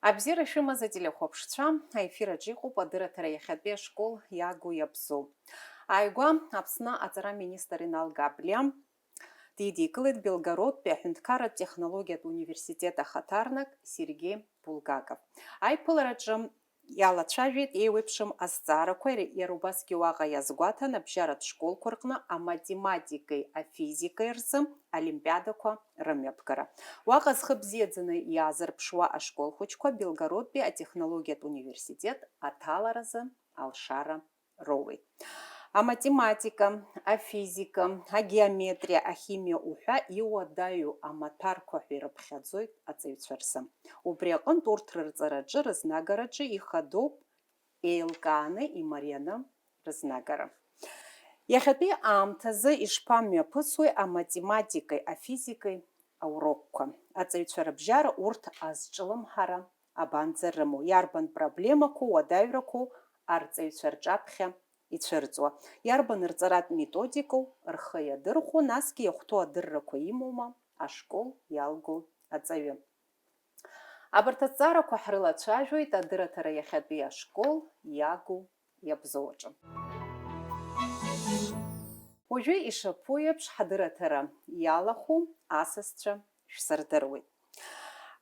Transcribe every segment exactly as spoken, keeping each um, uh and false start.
Абзиара шәымаз, ателехәаԥшцәа, аефир аҿы иҟоуп адырраҭара иахьатәи ашкол иагу иабзоу. Ааигәа Аԥсны аҵара министр Инал Габлиа дидикылеит Белгородтәи аҳәынҭқарратә технологиатә университет ахаҭарнак Сергеи Булгаков. Аиԥылараҿы иалацәажәеит еиуеиԥшым азҵаарақәа, иара убасгьы уаҟа иазгәаҭан абжьаратә школқәа рҟны аматематикеи афизикеи рзы олимпиадақәа рымҩаԥгара. Уаҟа зхы бзиаӡаны иаазырԥшуа ашкол хәыҷқәа Белгородтәи атехнологиатә университет аҭаларазы алшара роуеит. Аматематика, афизика, агеометриа, ахимиа уҳәа иуадаҩу амаҭәарқәа ҳәа ирыԥхьаӡоит аҵаҩцәа рзы. Убри аҟынтә урҭ рырҵараҿы, рызнагараҿы ихадоуп еилкааны, имарианы рызнагара. Иахьатәи аамҭазы ишԥамҩаԥысуеи аматематикеи афизикеи аурокқәа? Аҵаҩцәа рыбжьара урҭ азҿлымҳара абанӡа рымоу? Иарбан проблемақәоу, уадаҩрақәоу арҵаҩцәа рҿаԥхьа ицәырҵуа? Иарбан рҵаратә методикоу рхы иадырхәо, насгьы иахәҭоу адыррақәа имоума ашкол иалгоу аҵаҩы? Абарҭ азҵаарақәа ҳрылацәажәоит адырраҭара иахьатәи ашкол иагу иабзоу аҿы. Уажәы ишаԥу еиԥш, ҳадырраҭара иалахәу асасцәа шәсырдыруеит.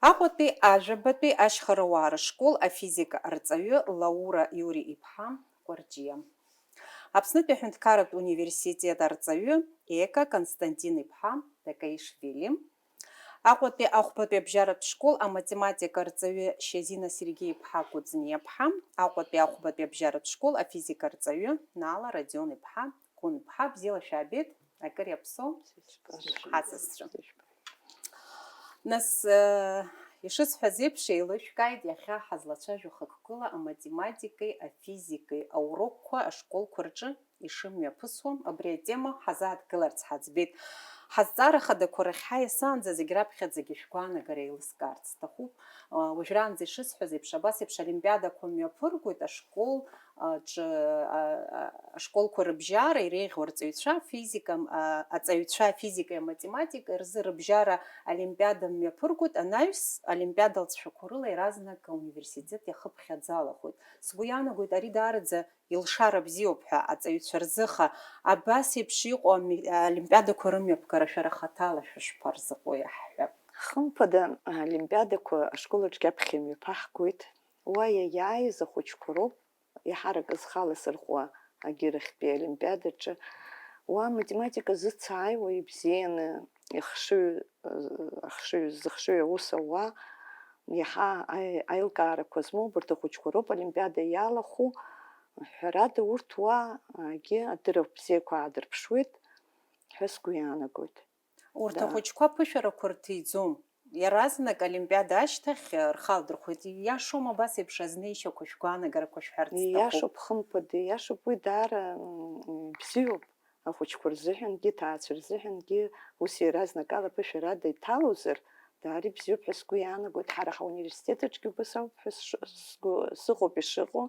Аҟәатәи ажәабатәи ашьхаруаа рышкол афизика арҵаҩы Лаура Иури-иԥҳа Кәарҷиа. Аԥснытәи аҳәынҭқарратә университет арҵаҩы Ека Константин-иԥҳа Дакаишвили. Аҟәатәи ахәбатәи абжьаратә школ аматематика рҵаҩы Шьазина Сергеи-иԥҳа Кәыҵниаԥҳа, Аҟәатәи ахәбатәи абжьаратә школ афизика рҵаҩы Нала Родион-иԥҳа Кәынԥҳа, бзиала шәаабеит, акыр иаԥсоу ҳасасцәа. Нас, э, ишысҳәаз еиԥш, еилышәкааит иахьа ҳазлацәажәо хықәкыла аматематикеи афизикеи аурокқәа ашколқәа рҿы ишымҩаԥысуа, абри атема ҳазааҭгыларц ҳаӡбеит. Ҳазҵаара хадақәа рахь ҳаиасаанӡа зегь раԥхьаӡагьы шәгәаанагара еилыскаарц сҭахуп. Уажәраанӡа ишысҳәаз еиԥш, абас еиԥш олимпиадақәа мҩаԥыргоит ашкол аҿы, ашколқәа рыбжьара иреиӷьу арҵаҩцәа, физика, аҵаҩцәа физикеи аматематикеи рзы рыбжьара олимпиада мҩаԥыргоит, анаҩс олимпиада алҵшәақәа рыла иаразнак ауниверситет иахыԥхьаӡалахоит. Сгәы иаанагоит, ари даараӡа илшара бзиоуп ҳәа аҵаҩцәа рзыха, абас еиԥш иҟоу ами-, олимпиадақәа рымҩаԥгара шәара хаҭала шәышԥарзыҟоу иаҳҳәап. Хымԥада, аолимпиадақәа ашкол аҿгьы аԥхьа имҩаԥаҳгоит. Уа иаиааиз ахәыҷқәа роуп, еиҳарак зхала сырхуа агьырахьтәи аолимпиадаҿы. Уа аматематика зыцааиуа ибзианы, ихшыҩ, ахшыҩ, зыхшыҩ аус ауа, иаҳа аи-, аилкаарақәа змоу убарҭ ахәыҷқәа роуп олимпиада иалахәу. Ҳәарада, урҭ уаагьы адырра бзиақәа аадырԥшуеит ҳәа сгәы иаанагоит. Урҭ Да. ахәыҷқәа аԥышәарақәа рҭиӡом. Иаразнак олимпиада ашьҭахь, э, рхы алдырхәеит. Ииашоума абас еиԥш азнеишьақәа, шәгәаанагарақәа шәҳәарц сҭахуп? Ииашоуп, хымԥада, ииашоуп, уи даара, м, м, бзиоуп. Ахәыҷқәа рзыҳәангьы, ҭаацәа рзыҳәангьы ус иаразнакала аԥышәарада иҭалозар, даара ибзиоуп ҳәа сгәы иаанагоит. Ҳара ҳауниверситет аҿгьы убас ауп ҳәа сш-, сгәы, сыҟоуп ишыҟоу.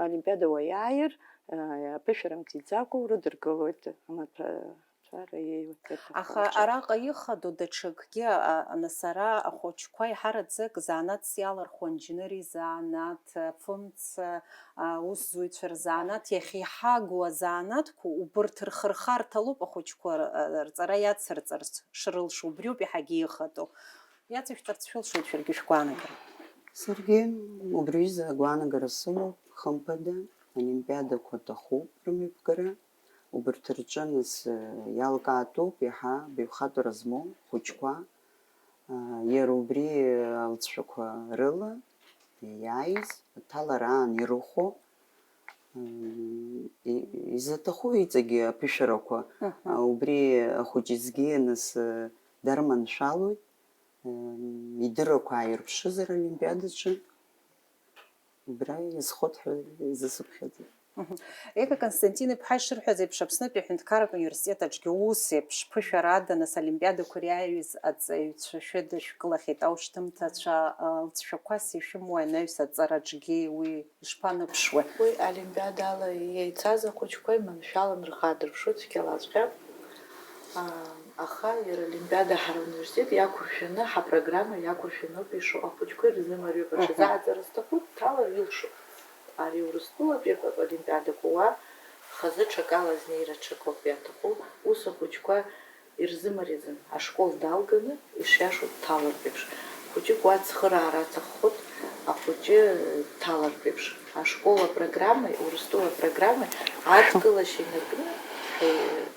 Олимпиада уаиааир, а, аԥышәара мҭиӡакәа урыдыркылоит амаҭәа-, Цәара иеиуеит Аха аҭахуҵәҟьа. Араҟа ихадоу даҽакгьы, а, нас ара ахәыҷқәа еиҳараӡак занааҭс иалархуан, инженери занааҭ, фымца, а, усзуҩцәа рзанааҭ, иахьа иҳагу азанааҭқәа убырҭ рхырхарҭа лоуп ахәыҷқәа р-, а, рҵара иацырҵарц шрылшо, убриоуп иаҳагьы ихадоу. Иацышәҵарц шәылшоит шәаргьы шәгәаанагара. Саргьы убри изы агәаанагара сымоуп, хымԥада, олимпиадақәа аҭахуп рымҩаԥгара. Убарҭ рҿы, нас, иалкаатәуп иаҳа баҩхатәра змоу хәыҷқәа, иара убри алҵшәақәа рыла иааиз, аҭалара аан ирыхәо, и-, изаҭаху иҵегьы аԥышәарақәа, Мгм. убри ахәыҷызгьы, нас, дарманшәалоит, идыррақәа ааирԥшызар олимпиадаҿы. Убра иазхоит ҳәа изысыԥхьаӡеит. Мгм. Ека Константин-иԥҳа ишырҳәаз еиԥш, Аԥснытәи аҳәынҭқарратә университет аҿгьы ус еиԥш, ԥышәарада, нас, олимпиадақәа ириааиз аҵаҩцәа шәыдышәкылахьеит, аушьҭымҭацәа, а, лҵшәақәас ишәымоу анаҩс аҵараҿгьы уи ишԥаныԥшуеи? Уи олимпиадала иеицаз ахәыҷқәа иманшәалан рхы аадырԥшуеит цәгьалаҵәҟьа. А, Аха иара Олимпиада ҳара ауниверситет иақәыршәаны, ҳапрограмма иақәыршәаноуп ишыҟоу. Ахәыҷқәа ирзымариоуп, аҽазааӡара зҭаху дҭалар илшоит. Ари Урыстәылатәи Олимпиадақәа уа хазы ҽакала азнеира ҽакоуп иаҭаху, ус ахәыҷқәа ирзымариаӡам, ашкол далганы, ишиашоу дҭалартә еиԥш. Хәыҷык уа ацхыраара аҭаххоит, ахәыҷы дҭалартә еиԥш. Ашкол апрограммеи Урыстәыла апрограммеи адкылашьа инаркны, ҳәа,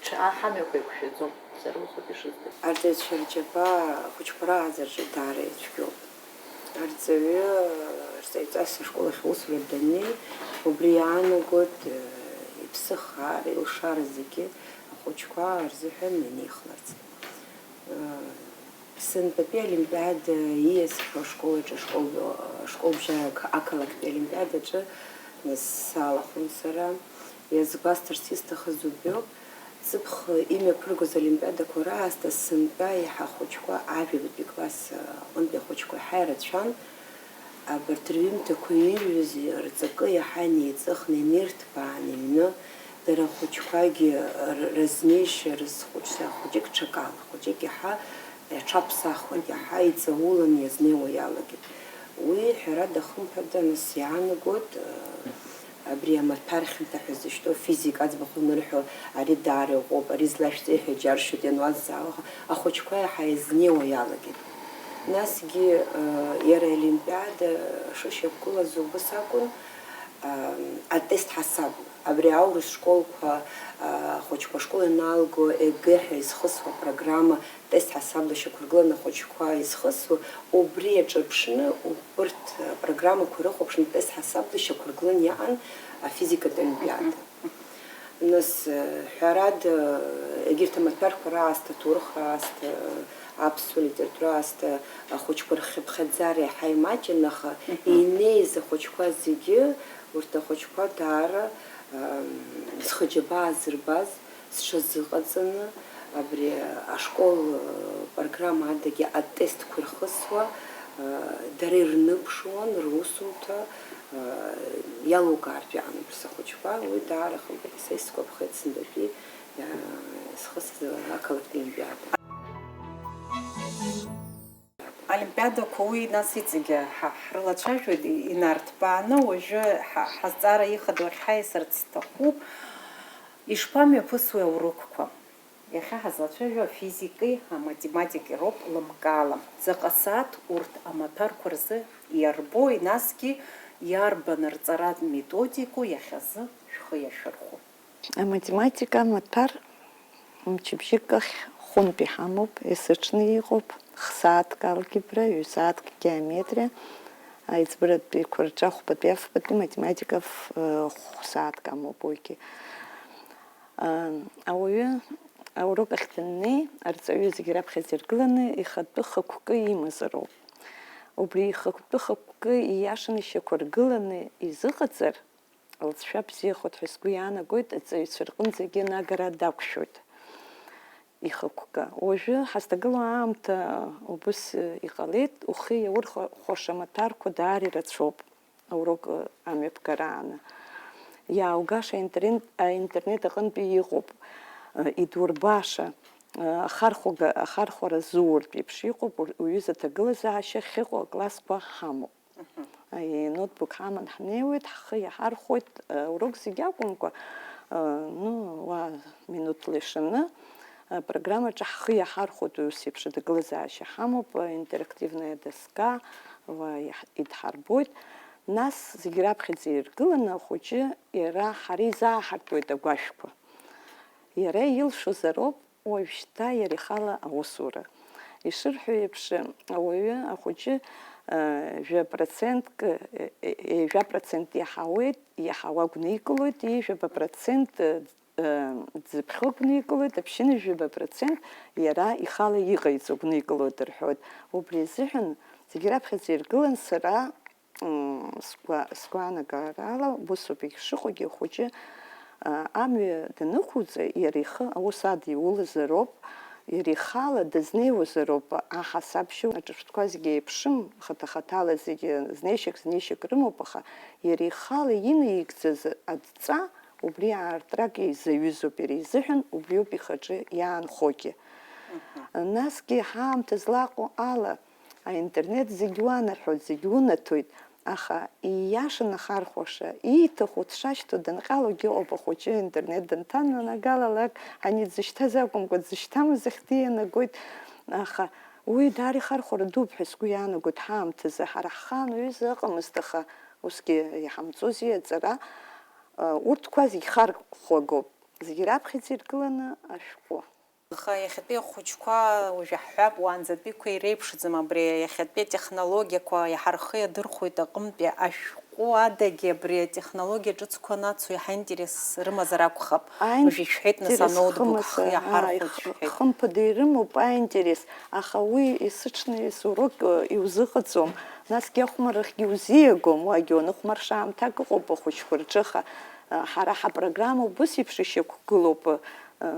ҽа-, ҳамҩақәа еиқәшәаӡом. Сара усоуп ишыздыру. Арҵаҩцәа рџьабаа ахәыҷқәа рааӡараҿы даара ицәгьоуп. Арҵаҩы, арҵаҩҵас ашкол ахь аусура даннеи, убри иаанагоит, э, иԥсыхаара, илшара зегьы ахәыҷқәа рзыҳәан инихларц. Э, сынтәатәи олимпиада ииасхьоу ашкол аҿы, ашкол, ашколбжьара ақалақьтәи олимпиадаҿы, нас, салахәын сара. Иазгәасҭарц исҭахыз убриоуп, ҵыԥх имҩаԥыргоз олимпиадақәа раасҭа сынтәа иаҳа ахәыҷқәа, ажәабатәи класс аҟынтәи ахәыҷқәа иаҳа ирацәан. Абарҭ рҩымҭақәа ирҩыз рҵакы иаҳа инеиҵыхны, инеирҭбааны иҩны, дара ахәыҷқәагьы р-, разнеишьа рызхәыцуа, хәыҷык ҽакала, хәыҷык иаҳа иаҽаԥсахуан, иаҳа иҵаулан иазнеиуа иалагеит. Уи, ҳәарада, хымԥада, нас иаанагоит, э, абри амаҭәар хьанҭа ҳәа зышьҭоу, физика аӡбахә анырҳәо, ари даара иӷәӷәоуп, ари злашәҵеи ҳәа џьаршьоит, иануазҵаауа, ахәыҷқәа иаҳа иазнеиуа иалагеит. Насгьы, э, иара аолимпиада шышьақәгылаз убас акәын, э, атест ҳасабла. Абри аурыс школқәа, э, ахәыҷқәа ашкол ианалго, ЕГЭ ҳәа изхысуа апрограмма, тест ҳасабла шьақәыргыланы ахәыҷқәа изхысуа, убри аҿырԥшны, убырҭ апрограммақәа ирыхәаԥшны тест ҳасабла шьақәыргыланы иаан афизикатә олимпиада. Нас, э, ҳәарада, егьырҭ амаҭәарқәа раасҭа, аҭоурых раасҭа, аԥсуа литература аасҭа ахәыҷқәа рхыԥхьаӡара иаҳа имаҷын, аха инеиз ахәыҷқәа зегьы, урҭ ахәыҷқәа даара, ам, зхы џьабаа зырбаз, зҽазыҟаҵаны, абри ашкол, э, программа адагьы атестқәа ирхысуа, э, дара ирныԥшуан русумҭа, э, иалукаартә иаанагоз ахәыҷқәа, уи даара хымԥада са исгәаԥхеит сынтәатәи, э, исхысыз ақалақьтә олимпиада. Олимпиадақәа уи нас иҵегьы ҳа ҳрылацәажәоит, и-, инарҭбааны, уажәы ҳа ҳазҵаара ихадоу ахь ҳаиасырц сҭахуп. Ишԥамҩаԥысуеи аурокқәа? Иахьа ҳазлацәажәо афизикеи аматематикеи роуп лымкаала. Заҟа сааҭ урҭ амаҭәарқәа рзы иарбои, насгьы иарбан рҵаратә методикоу иахьазы шәхы иашәырхәо? Аматематика амаҭәар мчыбжьык ахь хәынтә иҳамоуп, есыҽны иҟоуп, х-сааҭк алгебра, ҩ-сааҭк геометриа, аиҵбыратәиқәа рҿы ахәбатәи афбатәи математика ф-, х-сааҭк амоуп уигьы. Ауаҩы аурок ахь даннеи, арҵаҩы зегь раԥхьаӡа иргыланы ихатәы хықәкы имазароуп. Убри ихатәы хықәкы ииашаны ишьақәыргыланы изыҟаҵар, лҵшәа бзиахоит ҳәа сгәы иаанагоит, аҵаҩцәа рҟынӡагьы анагара дақәшәоит ихықәкы. Уажәы ҳазҭагылоу аамҭа убыс иҟалеит, ухы иаурхәаша амаҭәарқәа даара ирацәоуп. Аурок, э, амҩаԥгарааны. Иааугаша аинтернет, аинтернет аҟынтәи иҟоуп, э, идурбаша, э, ахархәага-, ахархәара зууртә еиԥш иҟоуп, ур-, уҩыза аҭагылазаашьа ахьыҟоу аклассқәа ҳамоуп. Мгм. Э, ноутбук ҳаман ҳнеиуеит, ҳхы иаҳархәоит, э, аурок зегь акәымкәа, э, ну, уа минуҭла ишаны, э, программаҿы ҳхы иаҳархәоит, ус еиԥш аҭагылазаашьа ҳамоуп, э, интерактивная доска, уа иаҳ-, идҳарбоит. Нас зегь раԥхьаӡа иргыланы ахәыҷы иара ҳара изааҳартуеит агәашәқәа. Иара илшозароуп уажәшьҭа иара ихала аусура. Ишырҳәо еиԥш, ауаҩы, ахәыҷы, э, жәа процентк, э, э, ҩажәа процент иаҳауеит, иаҳауа гәникылоит, ҩажәаба процент, э, э, дзыԥхьо гәникылоит, аԥшьынҩажәаба процент иара ихала иҟаиҵо гәникылоит рҳәоит. Убри азыҳәан зегь раԥхьаӡа иргылан сара, м, сгәа-, сгәаанагарала, усоуп ишыҟоугьы, ахәыҷы, а, амҩа данықәуҵа, иара ихы аус адиулазароуп, иара ихала дазнеиуазароуп, аҳасабшьа аҿырԥштәқәа зегьы еиԥшым, хаҭа-хаҭала зегьы знеишьак-знеишьак рымоуп, аха иара ихала инаигӡаз адҵа убри аартрак еизаҩызоуп иара изыҳәан, убриоуп ихаҿы иаанхогьы. Насгьы ҳаамҭа злаҟоу ала, аинтернет зегь уанаҳәоит, зегь унаҭоит, аха ииашаны ахархәаша, ииҭаху дшашьҭоу данҟьалогьы ыҟоуп, ахәыҷы аинтернет данҭанагалалак, ани дзышьҭаз акәымкәа, дзышьҭамыз ахь дианагоит, аха уи даара ихархәара дууп ҳәа сгәы иаанагоит ҳаамҭазы. Ҳара ҳхаан уҩыза ыҟамызт, аха усгьы иҳамҵози аҵара, урҭқәа зегь хархәагоуп, зегь раԥхьаӡа иргыланы ашәҟәы. Аха иахьатәи ахәыҷқәа, уажә иаҳҳәап, уаанӡатәиқәа иреиԥшӡам, абри иахьатәи атехнологиақәа иаҳа рхы иадырхәоит аҟынтәи ашәҟәы адагьы, абри атехнологиа ҿыцқәа анацу иаҳа интерес рымазар акәхап. Уажә ишәҳәеит, нас, аинтерес аноутбук хымазар, ҳхы иаҳархәоит, ааи, х-, шәҳәеит. Хымԥада ирымоуп аинтерес, аха уи есыҽны есурок, э, иузыҟаҵом. Насгьы ахәмаррахьгьы иузиагом, уагьы уаныхәмарша аамҭак ыҟоуп ахәыҷқәа рҿы, аха, э, ҳара ҳапрограмма убыс еиԥш ишьақәгылоуп, э,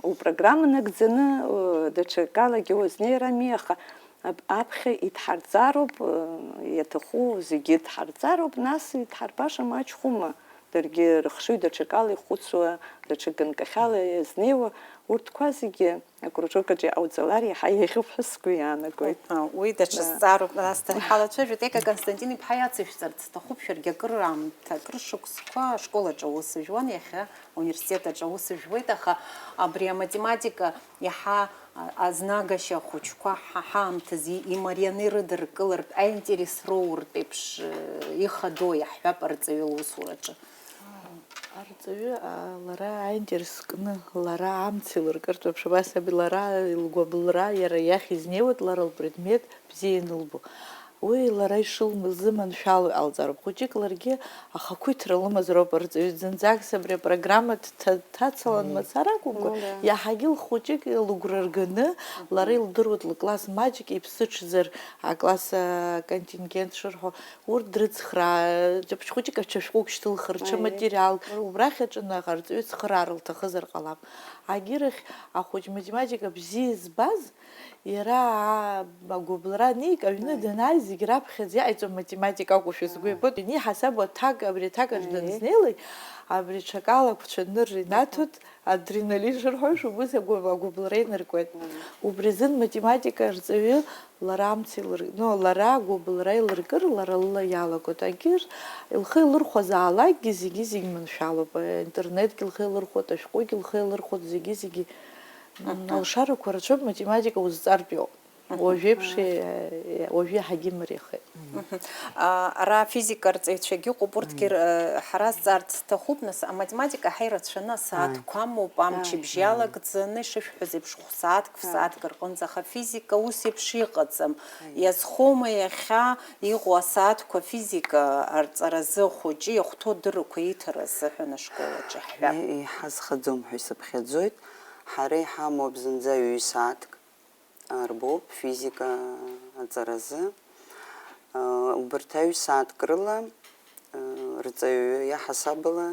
упрограмма нагӡаны, э, даҽакалагьы уазнеир ами, аха ап-, аԥхьа идҳарҵароуп, э, иаҭаху зегьы дҳарҵароуп, нас идҳарбаша маҷхәума? Даргьы рыхшыҩ даҽакала ихәыцуа, даҽа ганкахьала иазнеиуа, урҭқәа зегьы акружок аҿы иҟауҵалар иаҳа еиӷьуп ҳәа сгәы иаанагоит. Аҳа, уи даҽа Да. зҵаароуп, нас ҳалацәажәоит. Ека Константин-иԥҳа иацышәҵарц сҭахуп, шәаргьы акыр аамҭа, акыр шықәсқәа ашкол аҿы аус жәуан, иахьа ауниверситет аҿы аус жәуеит, аха абри аматематика иаҳа, а, азнагашьа ахәыҷқәа ҳа-, ҳаамҭазы имарианы ирыдыркылартә, аинтерес роуртә еиԥш, э, ихадоу иаҳҳәап арҵаҩы лусураҿы. Арҵаҩы, а, лара аинтерес кны, лара амц илыркыртә еиԥш, абас аб-, лара илгәаблра, иара иахь изнеиуеит, лара лпредмет бзиа ианылбо. Уи лара ишылзыманшәало иҟалҵароуп. Хәыҷык ларгьы ахақәиҭра лымазароуп арҵаҩы. Зынӡаск абри апрограмма дҭа-, дҭацалан Мгм. мацара акәымкәа, Ну да. иаҳагьы лхәыҷык лыгәра рганы, Мгм. лара илдыруеит лкласс маҷк иԥсыҽзар, акласс, а, контингент шырҳәо, урҭ дрыцхраа, ҷаԥшь хәыҷык ацәа шәҟәык шьҭылхыр, ҽа Аиеи. материал, убрахь аҿынаха арҵаҩы цхыраара лҭахызар ҟалап. Агьырахь ахәыҷ математика бзиа збаз, иара, аа, агәыбылра аник, аҩны Аиеи. данааи, зегь раԥхьаӡа иҟаиҵо математика акәушәа сгәы Аиеи. иабоит. Ани ҳасабу аҭак, абри аҭак аҿы Аиеи. данызнеилак, абри ҽакала ақәцәанырра Аҳа. инаҭоит, адреналин шырҳәо, шубыс агәы-, агәыбылра инаркуеит. Аиеи. Убри азын математика арҵаҩы лара амца илыр-, ну, лара агәыбылра илыркыр, лара лыла иалагоит. Агьыр, лхы илырхәазаалакгьы зегьы-зегь маншәалоуп. Аинтернетгьы лхы илырхәоит, ашәҟәгьы лхы илырхәоит, зегьы-зегьы. Мгм. Алшарақәа рацәоуп, математика узҵартә иоуп. Мгм. Уажә еиԥш, Мгм. е-, е-, уажәы иаҳагьы имариахеит. Мгм. А, ара афизика арҵаҩцәагьы ыҟоуп, урҭгьы Мгм. р-, ҳара зҵаарц сҭахуп, нас, аматематика ҳа ирацәаны асааҭқәа Ааи. амоуп, амчыбжь Ааи. иалагӡаны, ишышәҳәаз еиԥш, хә-сааҭк, Ааи. ф-сааҭк рҟынӡа, аха афизика ус еиԥш иҟаӡам. Ааи. Иазхоума иахьа иҟоу асааҭқәа афизика арҵаразы ахәыҷы иахәҭоу адыррақәа иҭара азыҳәан ашкол аҿы ҳҳәап? Е-, еиҳа зхаӡом ҳәа исыԥхьаӡоит. Ҳара иҳамоуп зынӡа ҩ-сааҭк. Арбоуп физика аҵаразы. Убарҭ аҩсааҭк рыла, рҵаҩы иаҳасабала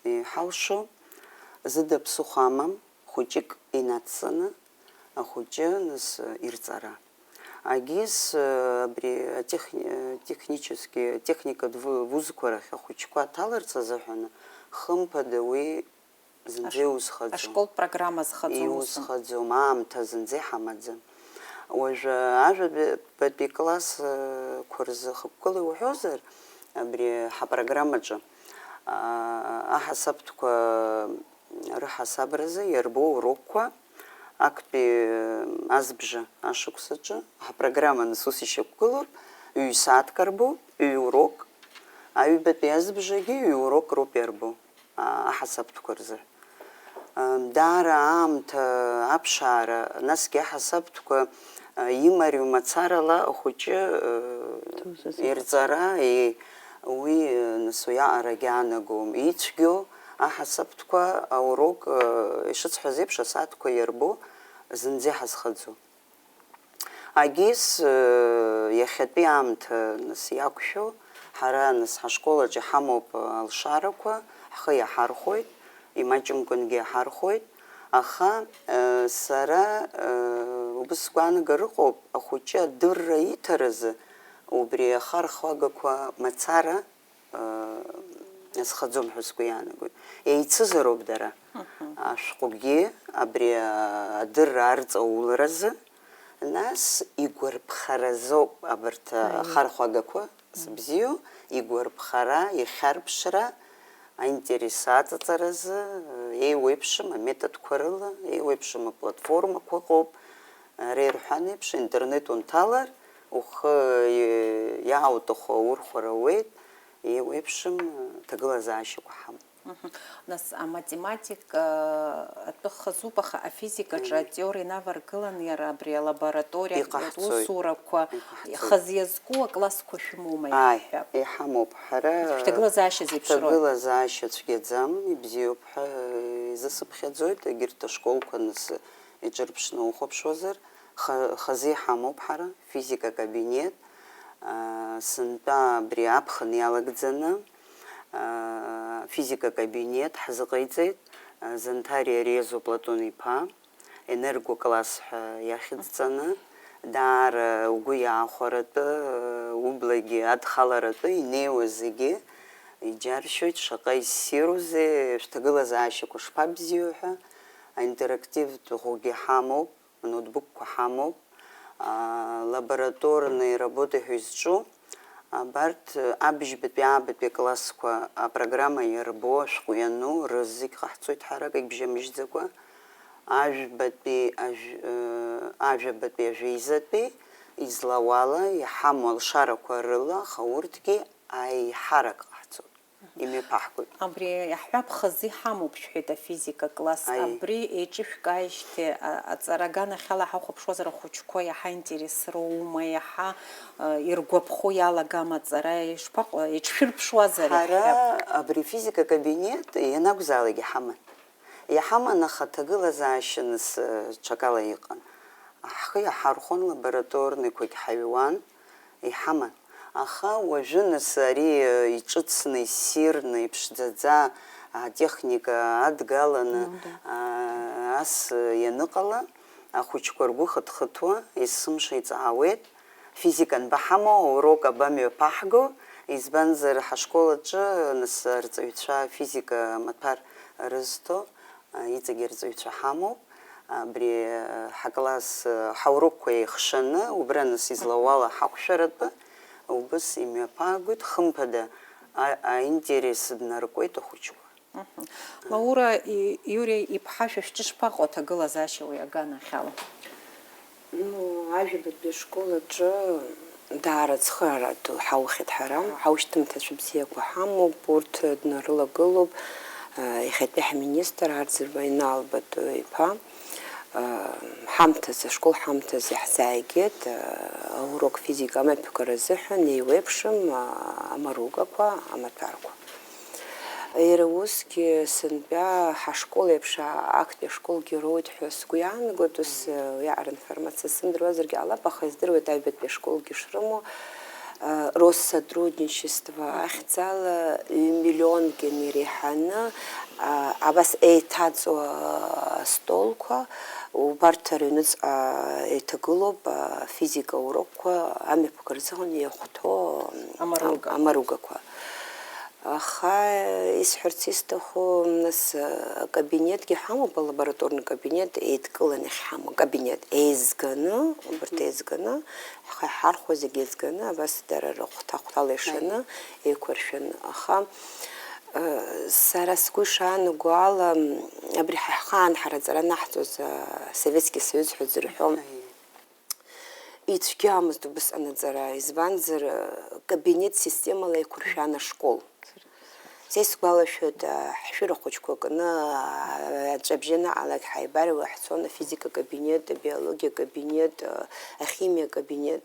иҳалшо, зыда ԥсыхәа амам, хәыҷык инацҵаны, ахәыҷы, нас, ирҵара. Агьыс, абри атехни-, технически, техникатә ву-, вузқәа рахь ахәыҷқәа аҭаларц азыҳәан, хымԥада уи зынӡа Аш-, иузхаӡом. Ашколтә программа зхаӡом усым. Иузхаӡом, аамҭа зынӡа иҳамаӡам. Уажәы ажәабатәи классқәа рзы хықәкыла иуҳәозар, абри ҳапрограммаҿы, аа, аҳасабтәқәа рыҳасабразы иарбоу урокқәа актәи азбжа ашықәсаҿы ҳапрограмма нас ус ишьақәгылоуп, ҩ-сааҭк арбоуп, ҩ-урок, аҩбатәи азбжагьы ҩ-урок роуп иарбоу. А, аҳасабтәқәа рзы. А, даара аамҭа аԥшаара, насгьы аҳасабтәқәа, а, имариоу мацарала ахәыҷы, а, Дузазыҟаҵоит. ирҵара, е, уи, а, нас уиаҟарагьы аанагом. Ицәгьоу аҳасабтәқәа аурок, а, ишыцҳәаз еиԥш, асааҭқәа иарбоу зынӡа иҳазхаӡом. Агьыс, э, иахьатәи аамҭа, нас, иақәшәо, ҳара, нас, ҳашкол аҿы иҳамоуп, э, алшарақәа, ҳхы иаҳархәоит, имаҷымкәангьы иаҳархәоит, аха, э, сара, э, убыс сгәаанагар ыҟоуп, ахәыҷы адырра иҭаразы убри ахархәагақәа мацара, э, азхаӡом ҳәа сгәы иаанагоит. Еицызароуп дара. ашәҟәгьы абри адырра арҵауларазы, нас игәарԥхаразоуп абарҭ ахархәагақәа зыбзиоу, игәарԥхара, ихьарԥшра, аинтерес аҵаҵаразы еиуеиԥшым аметодқәа рыла, еиуеиԥшым аплатформақәа ыҟоуп. Ара ирҳәан еиԥш, интернет унҭалар, ухы иаауҭаху аурхәара ауеит, еиуеиԥшым ҭагылазаашьақәа ҳамоуп. Мгм. Нас аматематика атәы хазуп, аха афизикаҿы атеориа инаваргылан, иара абри алабораториа, иҟаҳҵоит, аусурақәа, иҟаҳҵоит, хазы иазку аклассқәа шәымоума, ааи, иаҳҳәап? Иҳамоуп. Ҳара шәҭагылазаашьа зеиԥшроу? Ҳҭагылазаашьа цәгьаӡам, ибзиоуп ҳәа изысыԥхьаӡоит, егьырҭ ашколқәа нас иҿырԥшны ухәаԥшуазар, ха-, хазы иҳамоуп ҳара, физика кабинет, аа, сынтәа абри аԥхын иалагӡаны, аа, физика кабинет ҳзыҟаиҵеит, аа, Занҭариа Резо Платон-иԥа, енергокласс ҳәа иахьыҵҵаны, даара угәы иаахәаратәы, ублагьы адхаларатәы инеиуа зегьы иџьаршьоит, шаҟа иссирузеи, шәҭагылазаашьақәа шԥабзиоу ҳәа, аинтерактивтә ӷәгьы ҳамоуп, аноутбукқәа ҳамоуп, аа, лабораторные работы ҳәа изҿу, абарҭ абжьбатәи аабатәи аклассқәа апрограмма иарбоу, ашәҟәы иану, рызегь ҟаҳҵоит ҳарак егьбжьамыжьӡакәа, ажәбатәи, ажә-, э, ажәабатәи, ажәеизатәи излауала иҳамоу алшарақәа рыла, аха урҭгьы аиҳарак ҟаҳҵоит. Имҩаԥаҳгоит. Абри иаҳҳәап, хазы иҳамоуп, шәҳәеит, афизика класс. Аи. Абри еиҿышәкааижьҭеи, а, аҵара аганахьала ҳахәаԥшуазар, ахәыҷқәа иаҳа интересроума, иаҳа, а, иргәаԥхо иалагама аҵара, ишԥаҟо-, еиҿшәырԥшуазар, ҳара иаҳҳәап? Абри афизика кабинет ианакәзаалак иҳаман. Иҳаман, аха аҭагылазаашьа нас, э, ҽакала иҟан. Ҳхы иаҳархәон, лабораторныйқәагь ҳаҩуан, иҳаман. Аха уажәы нас ари, э, иҿыцны, иссирны, иԥшӡаӡа, атехника адгаланы, Ну да. а, ас, э, ианыҟала, ахәыҷқәа ргәы хыҭхыҭуа, есымша иҵаауеит, физика анбаҳамоу, аурок абамҩаԥаҳго, избанзар, ҳашкол аҿы нас арҵаҩцәа физика амаҭәар рызҭо, а, иҵегь арҵаҩцәа ҳамоуп. Абри, а, ҳакласс, а, ҳаурокқәа еихшаны, убра нас излауала ҳақәшәаратәы убыс имҩаԥаагоит, хымԥада, а-, аинтерес днаркуеит ахәыҷқәа. Мгм. Лаура, и-, Иури иԥҳа, шәа шәҿы шԥаҟоу аҭагылазаашьа уи аганахьала? Ну, ажәабатәи ашкол аҿы даара ацхыраара ду ҳаухьеит ҳара. Ҳаушьҭымҭацәа бзиақәа ҳамоуп, урҭ днарылагылоуп. Иахьатәи ҳминистр Арӡынба Инал Бату иԥа. Ҳамҭазы, ашкол ҳамҭазы иаҳзааигеит, аурок физика амҩаԥгара азыҳәан еиуеиԥшым, амаругақәа, амаҭәарқәа. Иара усгьы сынтәа ҳашкол еиԥш актәи ашколгьы роуеит ҳәа сгәы иаанагоит, ус, уиаҟара информациа сзымдыруазаргьы ҟалап, аха издыруеит аҩбатәи ашколгьы шрымоу, Россотрудничество ахьӡала ҩ-миллионк иреиҳаны, абас еиҭаҵуа астолқәа, убарҭ рыҩныҵҟа еиҭагылоуп афизика урокқәа амҩаԥгара рзыҳәан иахәҭоу Амаруга. Амаругақәа. Аха исҳәарц исҭаху, нас, акабинетгьы ҳамоуп, алабораторный кабинет еидкыланы иахьҳамоу акабинет еизганы, убарҭ еизганы, ҳхы иҳархәо зегьы еизганы, абас дара рыхәҭа-хәҭала ишаны еиқәыршәаны. Аха, э, сара сгәы ишаанаго ала, абри ҳа ҳхаан ҳара аҵара анаҳҵоз, э, Советский Союз ҳәа зырҳәо, ицәгьамызт убысҟан аҵара, избанзар, кабинет системала еиқәыршәан ашкол. Са исгәалашәоит, ҳшәыра хәыҷқәа кны, аҵәҵәабжьы анаҟалак ҳаибарыҩуа ҳцон, афизика кабинет, абиологиа кабинет, ахимиа кабинет.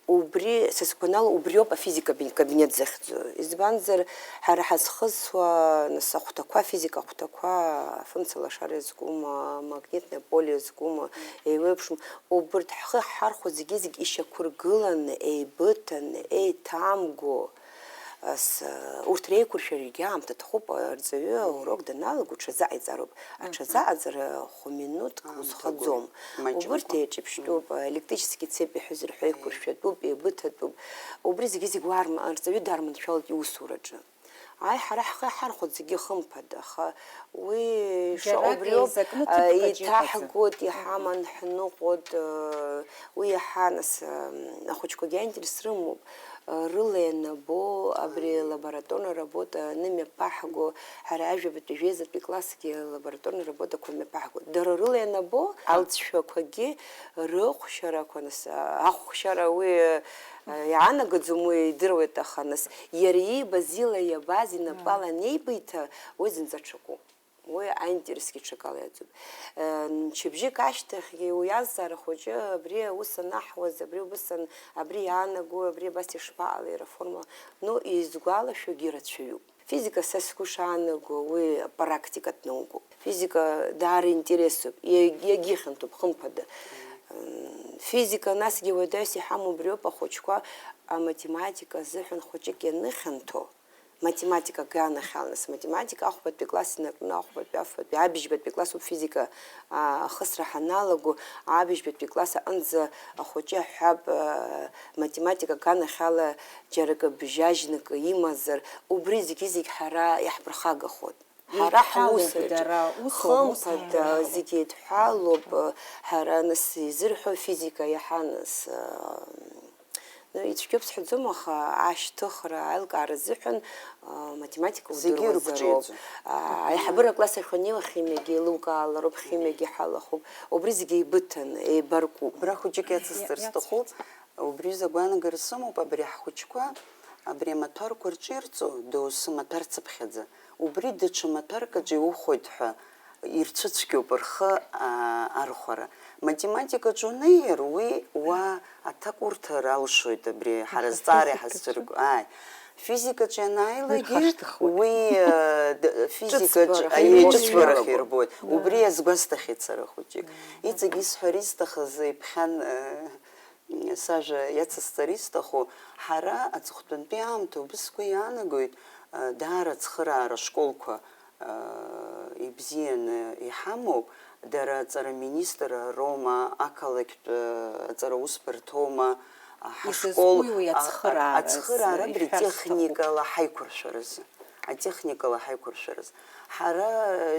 Убри, са сгәанала, убриоуп афизика каби-, кабинет захьӡу. Избанзар, ҳара ҳазхысуа, нас, ахәҭақәа, афизика ахәҭақәа, афымца лашара иазкума, амагнитное поле иазкума, еиуеиԥшым. Убырҭ ҳхы ҳҳархәо зегьы-зегь ишьақәыргыланы, еибыҭаны, еиҭамго, ас, урҭ реиқәыршәарагьы аамҭа ҭахуп, арҵаҩы аурок даналага, уҽазыҟаиҵароуп. Аҽазыҟаҵара хә-минуҭк узхаӡом. Убырҭ еиҿыԥштәуп, электрический цепь ҳәа зырҳәо еиқәыршәатәуп, еибыҭатәуп. Убри зегьы-зегь уарм-, арҵаҩы дарманшәалоит иусураҿы. Аи, ҳара ҳхы иаҳархәоит зегьы хымԥада, аха уи шаҟа убриоуп, еизакны ҭыԥк аҿы иҟаӡам. Иҭаҳгоит, иҳаман ҳныҟәоит, уи иаҳа нас, ахәыҷқәагьы аинтерес рымоуп, рыла ианабо абри алабораторная работа анымҩаԥаҳго, ҳара ажәабатәи жәеизатәи классгьы алабораторная работақәа мҩаԥаҳгоит. Дара рыла ианабо, алҵшәақәагьы рыхәшьарақәа, нас, ахәшьара уи, иаанагаӡом, уи идыруеит, аха, нас, иара иибаз ила иабаз инапала анеибиҭа, уи зынӡа ҽакуп. Уи аинтересгьы ҽакала иаӡоуп. Мчыбжьык ашьҭахьгьы уи азҵаара хәыҷы абри аус анаҳуаз, абри убыс ан-, абри иаанаго, абри абас ишԥаҟалеи, ареформа, ну, изгәалашәогьы рацәаҩуп. Физика са сгәы шаанаго, уи практикатә наукоуп. Физика даара интересуп, иаг-, иагьыхьанҭоуп, хымԥада. М, физика насгьы уадаҩс иҳамоу убриоуп, ахәыҷқәа аматематика азыҳәан хәыҷык ианыхьанҭоу, математика аганахьала, нас, математика ахәбатәи класс инаркны, ахәбатәи, афбатәи, абыжьбатәи классуп физика, а, ахысра ҳаналаго, абыжьбатәи класс аҟынӡа ахәыҷы ҳҳәап, а, математика аганахьала џьара акы бжьажьнакы имазар, убри зегьы-зегь ҳара иаҳԥырхагахоит. Ҳара ҳусаҿы, хымԥада, зегьы еидҳәалоуп, ҳара, нас, изырҳәо физика иаҳа, нас, а, ну, ицәгьоуп сҳәаӡом, аха ашьҭыхра, аилкаара азыҳәан, а, математика удыруазароуп. Зегьы ирықәҿиаӡоуп. А, аиҳабыра акласс ахь уаннеиуа, химиагьы еилукаалароуп, химиагьы ҳалахуп. Убри зегьы еибыҭаны, еибаркуп. Убра хәыҷык иацысҵар сҭахуп. Убри изы агәаанагара сымоуп, абри ҳхәыҷқәа, абри амаҭәарқәа рҿы ирҵо, доусы маҭәарцыԥхьаӡа. Убри даҽа маҭәарк аҿы иухоит ҳәа ирцәыцәгьоуп рхы, аа, архәара. Математикаҿы унеир, уи уа аҭак урҭар алшоит, абри ҳара зҵаара иҳазцәырго. Ааи. Физикаҿы ианааилакгьы, уи, э, д-, физикаҿы, ҿыцбарахь аиеи, ирбоит. Ҿыцбарахь ирбоит. Убри иазгәасҭахьеит сара хәыҷык. Иҵегь исҳәар исҭахыз иԥхьан, э, сажәа иацысҵар исҭаху, ҳара аҵыхәтәантәи аамҭа убыс сгәы иаанагоит, даара ацхыраара школқәа ибзианы иҳамоуп, дара аҵара министр роума, ақалақьтә аҵара усбарҭоума, ҳашкол, изызкуи уи ацхыраара, ацхыраара абри техникала ҳаиқәыршәаразы, атехникала ҳаиқәыршәаразы. Ҳара,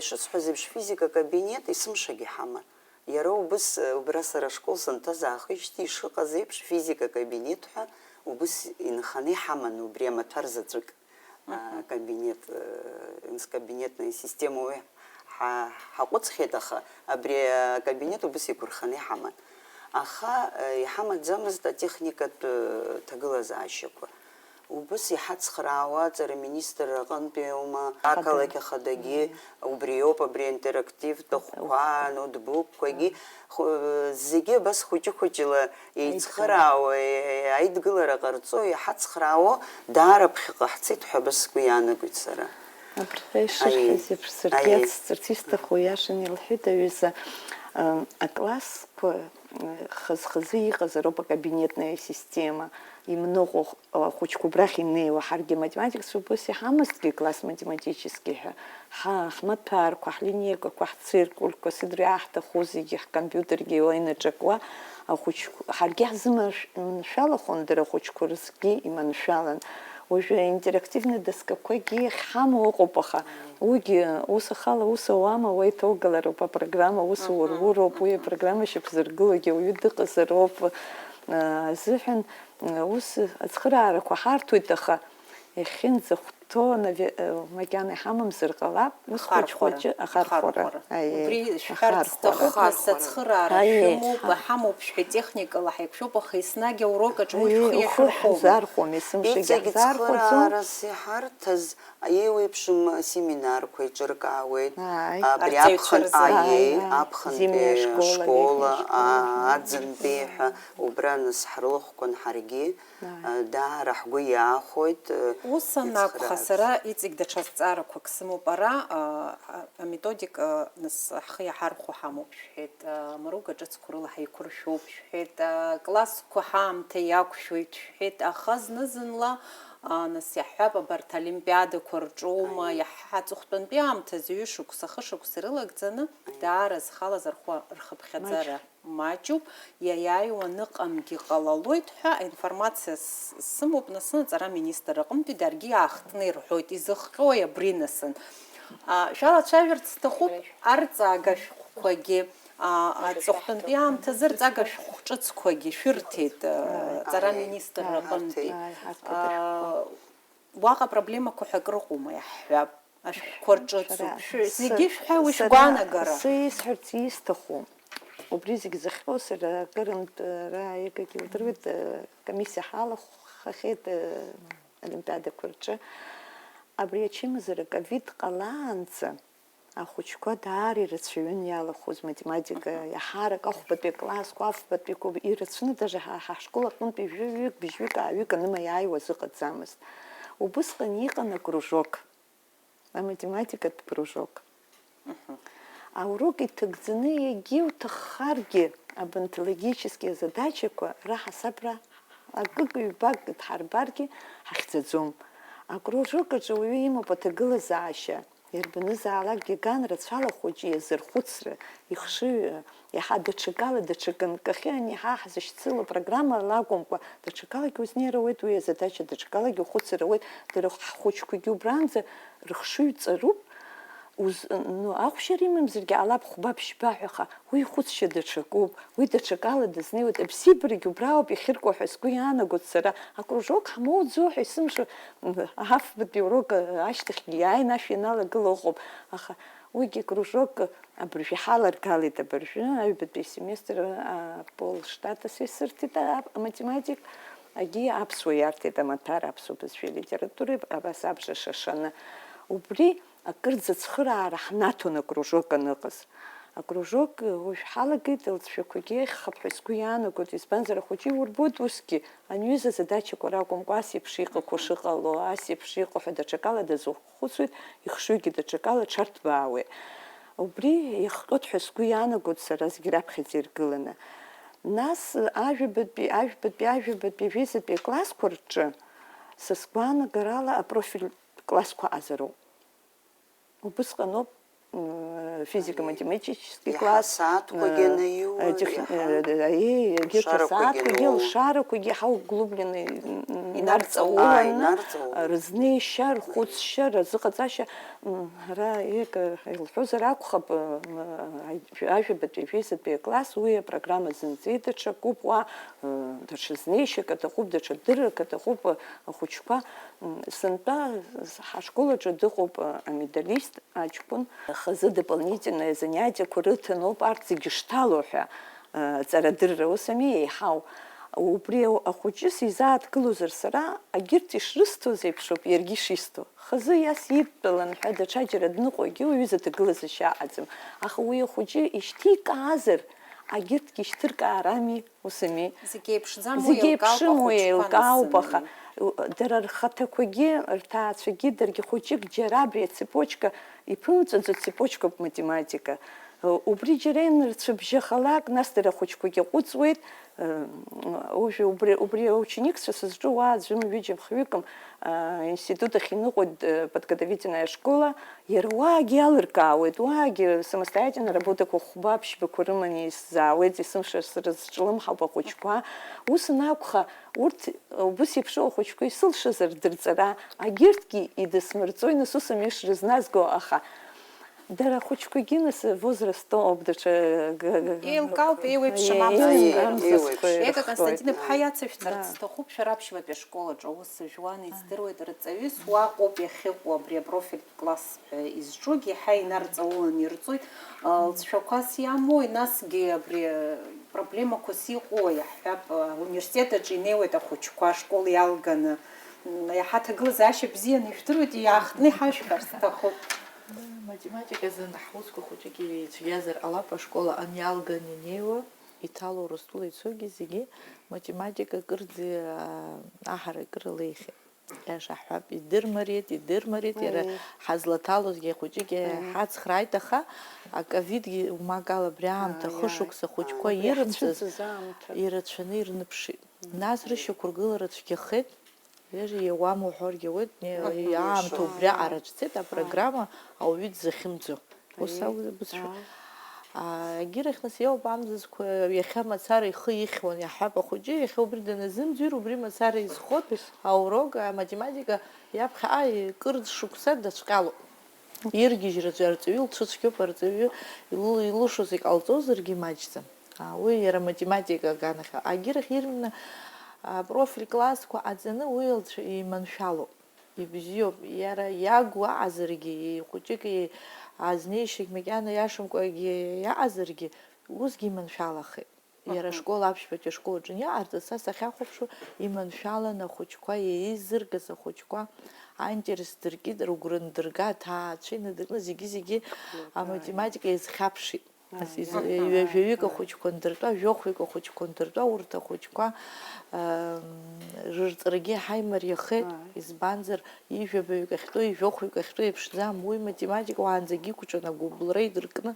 ишысҳәаз еиԥш, физика кабинет есымшагьы ҳаман. Иара убыс, убра сара ашкол санҭаз аахижьҭеи ишыҟаз еиԥш, физика кабинет ҳәа убыс инханы иҳаман убри амаҭәар заҵәык, а, кабинет, э, инскабинетная система уи ҳа-, ҳаҟәыҵхьеит, аха абри акабинет убыс иқәырханы иҳаман. Аха, э, иҳамаӡамызт атехникатә, э, ҭагылазаашьақәа. Убыс иҳацхраауа аҵара аминистрра аҟынтәи аума, ақалақь ахадагьы убриоуп, абри аинтерактивтә ахәқәа, ноутбукқәагьы, хә-, зегьы абас хәыҷы-хәыҷла еицхыраауа, е-, аидгылара ҟарҵо, иҳацхраауо даара ԥхьаҟа ҳцеит ҳәа абас сгәы иаанагоит сара. Абырҭ ишырҳәаз еиԥш, саргьы иацсҵарц исҭаху, иашан илҳәеит аҩыза, ы, аклассқәа, ы, хаз-хазы иҟазароуп акабинетная система, имныҟәо ахәыҷқәа убрахь инеиуа, ҳаргьы аматематикцәа убас иҳамазҭгьы, класс математический ҳәа, ҳа, ҳмаҭәарқәа, ҳлинеикақәа, ҳциркулқәа, сыдра иаҳҭаху зегьы, ҳкомпиутергьы уа инаҿакуа, ахәыҷқәа, ҳаргьы ҳзыманшәалахон, дара ахәыҷқәа рзгьы иманшәалан. Уажәы интерактивный доскақәагьы иахьҳамоу ыҟоуп, аха уигьы ус ахала ус ауама, уа иҭоугалароуп апрограмма, ус уруроуп, уи апрограмма шьақәзыргылогьы ауаҩы дыҟазароуп, а, азыҳәан, а, ус ацхыраарақәа ҳарҭоит, аха иахьынӡахәҭоу, нави-, э, макьана иҳамамзар ҟалап, ус хәыҷ-хәыҷы ахархәара. Ахархәара. Аиеи, ахархәара. Убри шәҳәарц сҭахуп, нас, ацхыраарахь шәымоуп, ҳамоуп, шәҳәа, техникала ҳаиқәшәоуп, аха еснагь аурок аҿы уи шәхы иахьырхәома? Иҵегь цхыраарас иҳарҭаз, еиуеиԥшым семинарқәа еиҿыркаауеит. Ааи. Абри аԥхын, аиеи, аԥхынтәи ашкола, аа, аӡынтәи ҳәа, убра нас ҳрылахәқәан ҳаргьы. Ааи. Даара ҳгәы иаахәоит, ус анакәха, ицхраара. Сара иҵегь даҽа зҵаарақәак сымоуп ара, а, а, аметодика, нас, ҳхы иаҳархәо ҳамоуп, шәҳәеит, а, амаруга ҿыцқәа рыла ҳаиқәыршәоуп, шәҳәеит, а, классқәа ҳаамҭа иақәшәоит, шәҳәеит, аха зны-зынла, Нас иаҳҳәап, абарҭ олимпиадақәа рҿоума, иаҳҳәап, аҵыхәтәантәи аамҭазы ҩышықәса, хышықәса ирылагӡаны, даара зхала зырхәо рхыԥхьаӡара маҷуп, иаиааиуа аныҟамгьы ҟалалоит ҳәа аинформациа с-, сымоуп, нас аҵара аминистр аҟынтәи даргьы иаахтны ирҳәоит, изыхҟьои абри, нас? А, шәалацәажәарц сҭахуп арҵага шәҟәқәагьы, а, аҵыхәтәантәи аамҭазы рҵага шәҟәы ҿыцқәагьы шәырҭеит, а, аҵара аминистр аҟынтәи. Ааи, ҳарҭеит. А, уаҟа проблемақәа ҳәа акрыҟоума, иаҳҳәап? Ашәҟәқәа рҿыцуп. Шәара, Шәы-, зегьы шәҳәа, уи сара шәгәаанагара. Сзы исҳәарц исҭаху, убри зегь зыхҟьо сара акырынтә, ара егагьы удыруеит, э, комиссиа ҳалахахьеит, э, олимпиадақәа рҿы. Абри ачымазара ковид ҟалаанӡа ахәыҷқәа даара ирацәаҩын иалахәыз математика, иаҳарак ахәбатәи аклассқәа, афбатәиқәа ирацәаны, даже ҳа, ҳашкол аҟынтәи жәаҩык, быжьҩык, ааҩык анымаиааиуаз ыҟаӡамызт. Убысҟан иҟан акружок, аматематикатә кружок. Аурок иҭагӡаны егьиуҭаххаргьы, абанҭ логические задачақәа раҳасабра акык-ҩбак дҳарбаргьы ҳахьӡаӡом. Акружок аҿы уаҩы имоуп аҭагылазаашьа, иарбанызаалакгьы ган рацәала ахәыҷы иазырхәыцра, ихшыҩ, иаҳа даҽакала, даҽакы нкахьы ани ҳа ҳзышьцыло программала акәымкәа, даҽакалагьы узнеир ауеит уи азадача, даҽакалагьы ухәыцыр ауеит, дара ҳхәыҷқәагьы убранӡа рыхшыҩ ҵаруп, уз-, ну, ахәшьара имамзаргьы ҟалап, хәба-ԥшьба ҳәа, аха уи ихәыцшьа даҽакуп, уи даҽакала дазнеиуеит, абзиабарагь убра ауп иахьырку ҳәа сгәы иаанагоит сара, акружок ҳмоуӡо ҳәа исымшо, м, афбатәи урок, а, ашьҭахьгьы иааины ашә ианалагыла ыҟоуп, аха уигьы акружок абыржәы иҳаларгалеит, абыржәы аҩбатәи семестр, а, полштата сҩасырҭеит, а, аматематик, агьи аԥсуа иарҭеит, амаҭәар аԥсуа бызшәеи литературеи, абас абжа шашаны. Убри акырӡа ацхыраара ҳнаҭон акружок аныҟаз. Акружок, уажә ҳалагеит, лҵшәақәагьы иахьхап ҳәа сгәы иаанагоит, избанзар, ахәыҷы иурбоит усгьы, ани аҩыза азадачақәа ракәымкәа, ас еиԥш иҟақәоу шыҟало, ас еиԥш иҟоу ҳәа даҽакала дазыхәыцуеит, ихшыҩгьы даҽакала аҽарҭбаауеит. Убри иахҟьоит ҳәа сгәы иаанагоит сара зегь раԥхьаӡа иргыланы. Нас, ажәабатәи, ажәбатәи, ажәабатәи, жәеизатәи аклассқәа рҿы, са сгәаанагарала, апрофильтә классқәа азароуп. Убысҟаноуп, м, физико-математический класс, асааҭқәагьы, э, анаиуа, тех-, иаҳа, э, аиеи, егьырҭ ашарақәагьы асааҭқәагьы, ануу, лшарақәагьы иаҳа углубленно, м, м, инарҵауланы, инарҵауланы, рызнеишьа, рхәыцшьа, рызыҟаҵашьа, м, ара, ек, илҳәозар акәхап, м, ажәабатәи, ажәеизатәи акласс, уи апрограмма зынӡа даҽакуп, уа, э, даҽа знеишьак аҭахуп, даҽа дыррак аҭахуп, ахәыҷқәа, м, сынтәа ҳашкол аҿы дыҟоуп, э, амедалист, аҷкәын, хазы дополнительное занятиеқәа рыҭаноуп арҭ зегьы шҭало ҳәа, ҵарадырра ус ами еиҳау. Убри ахәыҷы сизааҭгылозар сара, агьырҭ ишрысҭоз еиԥшуп иаргьы ишисҭо. Хазы иас идтәалан ҳәа даҽаџьара дныҟәо егьи уҩыза ҭагылазашьа аҟаӡам. Аха уи ахәыҷы ишьҭикаазар, агьырҭгьы шьҭыркаарами. Ус ами? Зегь еиԥшӡам, уи зегь еилкаауп, еиԥшым, уи ахәыҷқәа еилкаауп, нас, аха, м, дара рхаҭақәагьы, рҭаацәагьы, даргьы хәыҷык џьара абри ацепочка иԥымҵәаӡо цепочкоуп математика. Убри џьара инарцәыбжьахалак, нас дара ахәыҷқәагьы ҟәыҵуеит. Уажәы убри, убри аученикцәа сызҿу уа аӡәым, ҩыџьам, хҩыкым, а, институт ахь иныҟәоит, э, подготовительная школа, Иара уаагьы иалыркаауеит, уаагьы самостоятельно работақәа хәба-ԥшьбақәа рыманы исзаауеит, есымша срызҿлымҳауп ахәыҷқәа. Ус анакәха, урҭ убыс еиԥшу ахәыҷқәа исылшазар дырҵара, агьырҭгьы идысмырҵои, нас ус амеш рызназго, аха дара ахәыҷқәагьы нас возрастом ауп, даҽа г-, г-, еилкаауп, еиуеиԥшым, еи-, амцабзқәа еиуеиԥшым. Еиуеиԥшым. Ека, Константин, иԥҳа иацышәҵарц сҭахуп, шәара аԥшьбатәи ашкол аҿы аус зжәуа ани здыруеит, рҵаҩыс уаҟоуп иахьыҟоу абри апрофильтә класс ҳәа изҿугьы, иаҳа инарҵауланы ирҵоит. Лҵшәақәас иамои, насгьы абри проблемақәас иҟоу, иаҳҳәап, ауниверситет аҿы инеиуеит ахәыҷқәа ашкол иалганы, иаҳа аҭагылазаашьа бзианы ижәдыруеит, иаахтны иҳашәҳәар сҭахуп. Математиказын ҳусқәа хәыҷык ицәгьазар ҟалап, ашкол аҟны иалганы инеиуа, иҭало Урыстәыла ицогьы зегьы математика кырӡа, аа, аҳаракыра леихьеит. Иаша ҳҳәап, идырмариеит, идырмариеит, иара ҳазлаҭалозгьы хәыҷык ҳацхрааит, аха аковидгьы, умак ала, абри аамҭа, хышықәса ахәыҷқәа ирымҵыз ирацәаны ирныԥшит. Нас рышьақәыргылара цәгьахеит. Ҩажәа иауам уҳәаргьы ауеит, не-, Мгм. Аамҭа убри аҟара ҿцеит, апрограмма ауаҩы дзахьымӡо. Ус Аиеи. Акәзар бызшәа. Ааи. А, егьирахь нас иоуп амзызқәа, иахьа мацара ихы ихьуан, иаҳҳәап, ахәыҷы, иахьа убри даназымӡырҩ, убри мацара изхоит, аурок, аматематика иаԥхьаҟа икырӡ шықәса даҽҟьалоуп. Иргьежьраҿы арҵаҩы лҽыцәгьоуп, арҵаҩы илы-, илылшоз иҟалҵозаргьы маҷӡам. А, уи иара математика аганахьала. Агьырахь иманы, а, профиль классқәа аҵаны уи лцәа-, иманшәалоуп. Ибзиоуп, иара иагу аҟазаргьы, ихәыҷык и-, азнеишьагь макьана иашамкәагьы иаҟазаргьы, усгьы иманшәалахеит. Иара Аҳа. Ашкол аԥшьбатәи ашкол аҿы иаҟарҵаз, са сахьахәаԥшуа, иманшәалан ахәыҷқәа, еизыргаз ахәыҷқәа аинтерес дыркит, рыгәра ндырга, аҭаацәа инадыркны, зегьы-зегьы Аҳа. Аматематика иазхьаԥшит. Ас изы-, Аҳа. Ҩажәаҩык ахәыҷқәа ндыртәа, жәохәҩык ахәыҷқәа ндыртәа, урҭ ахәыҷқәа, ам, рырҵарагьы иаҳа имариахеит, Ааи. Избанзар, ижәабаҩык ахьтәоу, ижәохәҩык ахьтәоу еиԥшӡам, уи математика уаанӡагьы иқәҿиан агәыбылра идыркны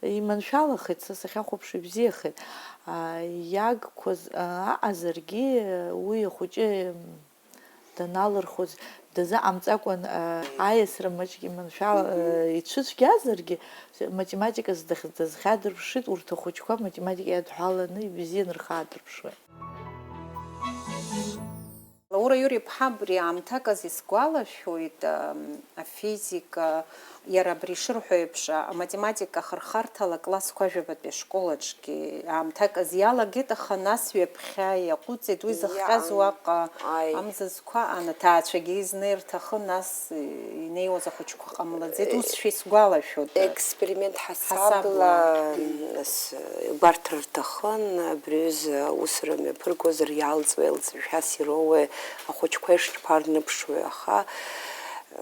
иманшәалахеит, са сахьахәаԥшуа ибзиахеит. А, иагқәаз, а, аҟазаргьы, уи ахәыҷы, м, даналырхуаз дазыҟамҵакәан, а, аиасра маҷк иманшәала, а, ицәыцәгьазаргьы, математиказ дахь-, дазхьадырԥшит, урҭ ахәыҷқәа математика иадҳәаланы ибзианы рхы аадырԥшуеит. Лаура Иури-иԥҳа, абри аамҭак азы исгәалашәоит, ам, афизика, иара абри ишырҳәо еиԥш, аматематика ахырхарҭала аклассқәа ажәабатәи ашкол аҿгьы аамҭак азы иалагеит, аха нас ҩаԥхьа иаҟәыҵит, уи зыхҟьаз Иаан. Уаҟа Ааи. Амзызқәа аан, аҭаацәагьы изнеир рҭахын, нас инеиуаз ахәыҷқәа ҟамлаӡеит, Е, усшәа исгәалашәоит. Експеримент ҳасабла, Ҳасабла. Нас, гәарҭар рҭахын, абри аҩыза усура мҩаԥыргозар, иалҵуеи, иалҵшәас ироуеи, ахәыҷқәа ишԥарныԥшуеи, аха,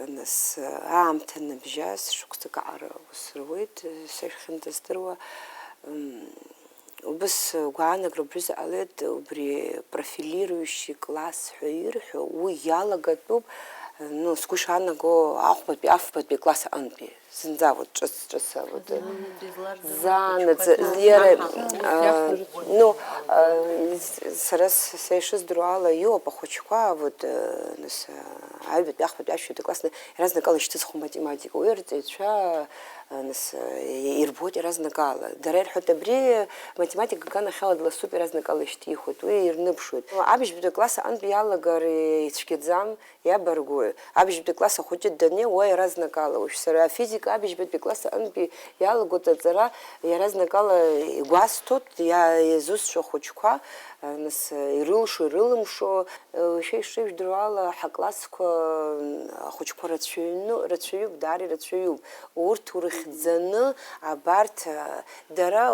нас, аамҭа набжьаз, шықәсык аҟара ус руеит, са ишәхьынӡаздыруа, м, убыс гәаанагара убризы ҟалеит, убри профилирующий класс ҳәа ирҳәо, уи иалагатәуп, ну, сгәы шаанаго, ахәбатәи, афбатәи класс аҟынтәи. Зынӡа вот ҿыц-ҿыц, вот, Заанаҵ излардыруа заанаҵ, ахәыҷқәа иара, ҭаацәа. А, ну, а, с-, сара с-, са ишыздыруа ала, иоуп ахәыҷқәа, вот, э, нас, а, аҩбатәи, ахԥатәи, ашәатәи классны иаразнакала ишьҭызхуа математика, уи арҵаҩцәа, а, нас, э, ирбоит иаразнакала. Дара ирҳәоит, абри математика аганахьала дласуп, иаразнакала ишьҭихуеит, уи ирныԥшуеит. Абжьбатәи акласс аҟынтә иалагар ицәгьаӡам, Иабаргәы, абжьтәи класс ахәыҷы даннеи, уа иаразнакала, уажә сара афизика абжьбатәи класс аҟынтәи иалагоит аҵара, иаразнакала игәасҭоит, иа-, иазусҭцәоу ахәыҷқәа, нас, ирылшо, ирылымшо, шәа ишыжәдыруа ала, ҳаклассқәа ахәыҷқәа рацәаҩны, рацәаҩуп, даара ирацәаҩуп. Урҭ урыхьӡаны, абарҭ, дара,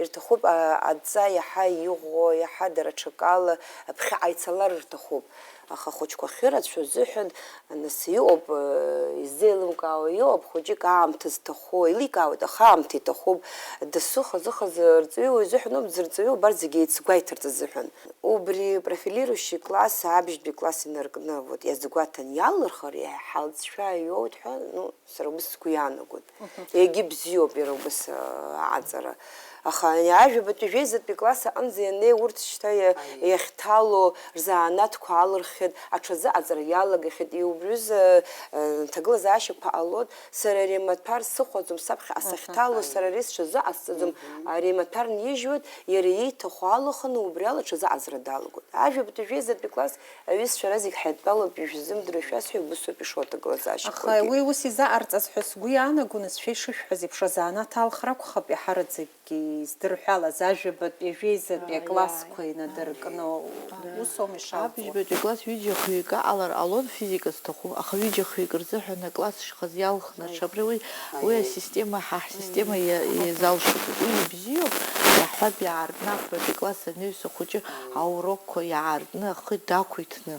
ирҭахуп, а-, адҵа иаҳа иӷәӷәо, иаҳа дара ҽакала ԥхьаҟа ицалар рҭахуп. Аха ахәыҷқәа ахьырацәоу азыҳәан, нас, иҟоуп, э, иззеилымкаауа, иҟоуп хәыҷык аамҭа зҭаху, еиликаауеит, аха аамҭа иҭахуп. Дасу хазы-хазы арҵаҩы уи изыҳәан ауп, дзырҵаҩу убарҭ зегьы еицгәеиҭарц азыҳәан. Убри профилирующий класс, абжьтәи класс инаркны, вот, иазгәаҭан иалырхыр, иаҳа лҵшәа иоуеит ҳәа, ну, Сара убыс сгәы иаанагоит. Мгм. Егьи бзиоуп иара убыс, а, аҟаҵара. Аха ани ажәабатәи жәеизатәи класс аҟынӡа ианнеи, урҭ шьҭа иа-, Аиеи. Иахьҭало рзанааҭқәа алырххьеит, аҽазыҟаҵара иалагахьеит, иубрҩыз, а, а, ҭагылазаашьақәа ҟалоит. Сара ари амаҭәар сыхәаӡом, саԥхьаҟа Мгм. Сахьҭало, Аиеи. Сара ари сҽазыҟасҵаӡом. Мгм. Ари амаҭәар нижьуеит, иара ииҭаху алаханы убри ала аҽазыҟаҵара далагоит. Ажәабатәи жәеизатәи класс Аҩызцәа ара зегь ҳаидтәалоуп, ишәзымдыруа шәасҳәеит, убыс ауп ишоу аҭагылазаашьақәагьы. Аха уи ус изаҟарҵаз ҳәа сгәы иаанагон, нас шәа ишышәҳәаз еиԥш, азанааҭ алхрақәхап иаҳараӡакгьы издырҳәалаз, ажәабатәи, ажәеизатәи Ааи, аклассқәа ааи. Инадыркны, Ааи. Ус аума ишалҵуа? Абыжьбатәи акласс ҩыџьа хҩык аҟалар ҟалон физика зҭаху, аха ҩыџьа хҩык рзыҳәан акласс шхазы иалхны Ааи. Аҽабра уи, уи Ааи. Асистема, ҳа ҳсистема иа-, иазалшаӡом. Уи ибзиоуп, иаҳҳәап, иаартны ахԥатәи акласс анаҩс ахәыҷы Ааи. Аурокқәа иаартны ахы дақәиҭны.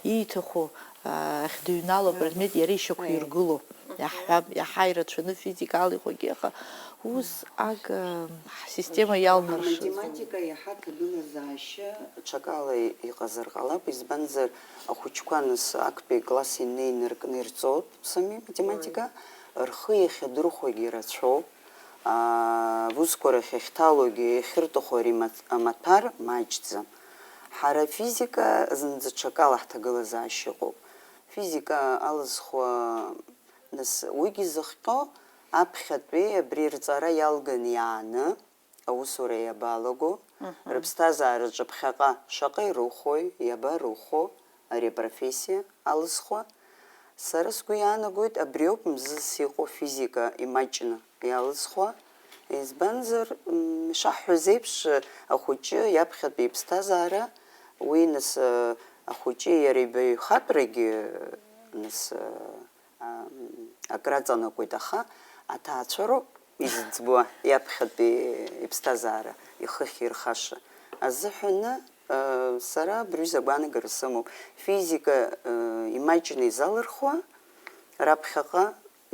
Ииҭаху, аа, ахьдыҩнало апредмет иара ишьақәиргыло. Иаҳҳәап, иаҳа ирацәаны физикала иҟоугьы, аха ус ак, аа, ҳсистема иалнаршоит. Аматематика иаҳа аҭагылазаашьа ҽакала иҟазар ҟалап, избанзар, ахәыҷқәа нас актәи акласс инеины ркны ирҵоуп, сами, математика, рхы иахьадырхәогьы рацәоуп. Аа, аусқәа рахь иахьҭалогьы, иахьырҭаху ари маҭ-, амаҭәар маҷӡам. Ҳара афизика зынӡа ҽакала ҳҭагылазаашьа ыҟоуп. Физика алызхуа, нас, уигьы зыхҟьо аԥхьатәи абри рҵара иалганы иааны аусура иабалаго, рыԥсҭазаараҿы ԥхьаҟа шаҟа ирухои, иабарухо ари апрофессиа алызхуа. Сара сгәы иаанагоит, абриоуп мзызс иҟоу физика имаҷны иалызхуа. Избанзар, м, ишаҳҳәаз еиԥш, ахәыҷы иаԥхьатәи иԥсҭазаара, уи, нас, ахәыҷи иареи баҩхатәрагьы, нас, а, акраҵанакуеит, аха аҭаацәа роуп изыӡбуа иаԥхьатәи иԥсҭазаара ихы ахьирхаша азыҳәаны, а, сара абри аҩыза агәаанагара сымоуп. Физика, а, имаҷны изалырхуа, раԥхьаҟа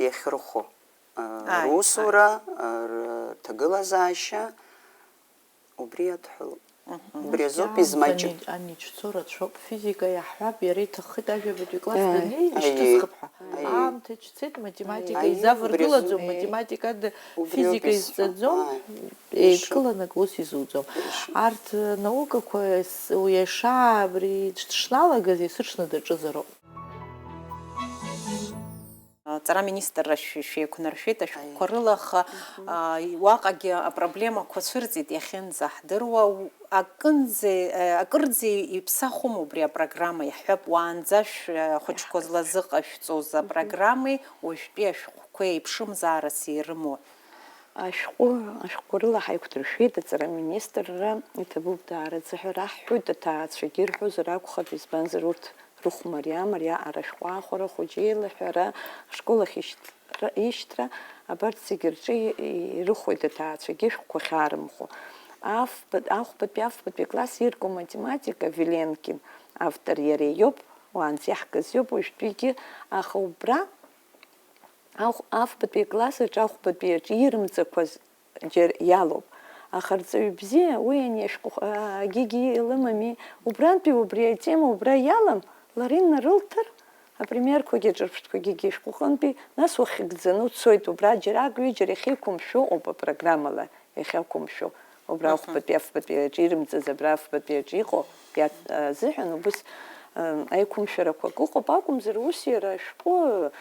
иахьырхәо, а, Ааи, русура, а, рҭагылазаашьа, убри иадҳәалоуп. Убри азоуп измаҷым. Ани-, аничцо рацәоуп, физика иаҳҳәап, иара иҭаххеит ажәабатәи класс даннеи, Аиеи. Ишьҭысхып ҳәа. Аиеи. Аамҭа ичцеит, математика Аиеи, изаваргылаӡом, убри азоуп. Математика ада Убриоуп физика исҳәо. Изҵаӡом, Ааи. Еидкыланы акы ус изуӡом. Иша. Арҭ, э, наукақәа с-, уи аиша абри дшналагаз есыҽны даҿызароуп. Аҵара министрра шә-, шәеиқәнаршәеит ашәҟәқәа Аиеи. Рыла, аха, Мгм. а, уаҟагьы апроблемақәа цәырҵит иахьынӡаҳдыруа. У-, акынӡа, э, акырӡа иԥсахума убри апрограмма? Иаҳҳәап, уаанӡа шә-, э, хәыҷқәа Иаҳ-, злазыҟашәҵоз Мгм. Апрограммеи уажәтәи ашәҟәқәеи еиԥшымзаарас ирымоу? Ашәҟәы, ашәҟәқәа рыла ҳаиқәдыршәеит аҵара аминистрра, иҭабуп даараӡа ҳәа раҳҳәоит, аҭаацәагьы ирҳәозар акәхап, избанзар урҭ рыхә мариам, ари аҟара ашәҟәы аахәара, ахәыҷы еилаҳәара, ашкол ахь ишьҭра, ишьҭра, абарҭ зегьы рҿы и-, и-, ирыхәоит аҭаацәагьы шәҟәқәа ахьаарымхәо. Афбатә-, ахәбатәи, афбатәи акласс ирку математика Виленкин автор иара иоуп, уаанӡа иаҳкыз иоуп уажәтәигьы, аха убра ахә-, афбатәи акласс аҿы ахәбатәи аҿы ирымҵақәаз џьар иалоуп. Аха рҵаҩы бзиа, уи ани ашәҟәы, а, агьигьы илымами, убрантәи убри атема убра иалам, лара инарылҭар, апримерқәагьы аҿырԥштәқәагьы егьи ашәҟәы аҟынтәи, нас уахьыгӡаны уцоит, убра џьарак-ҩыџьара иахьеиқәымшәо ыҟоуп апрограммала, иахьақәымшәо. Убра Аха. Ахәбатәи, афбатәи аҿы ирымҵаз, абра афбатәи аҿы иҟоу иа-, азыҳәан убыс, ы, аиқәымшәарақәак ыҟоуп акәымзар, ус иара ашәҟәы,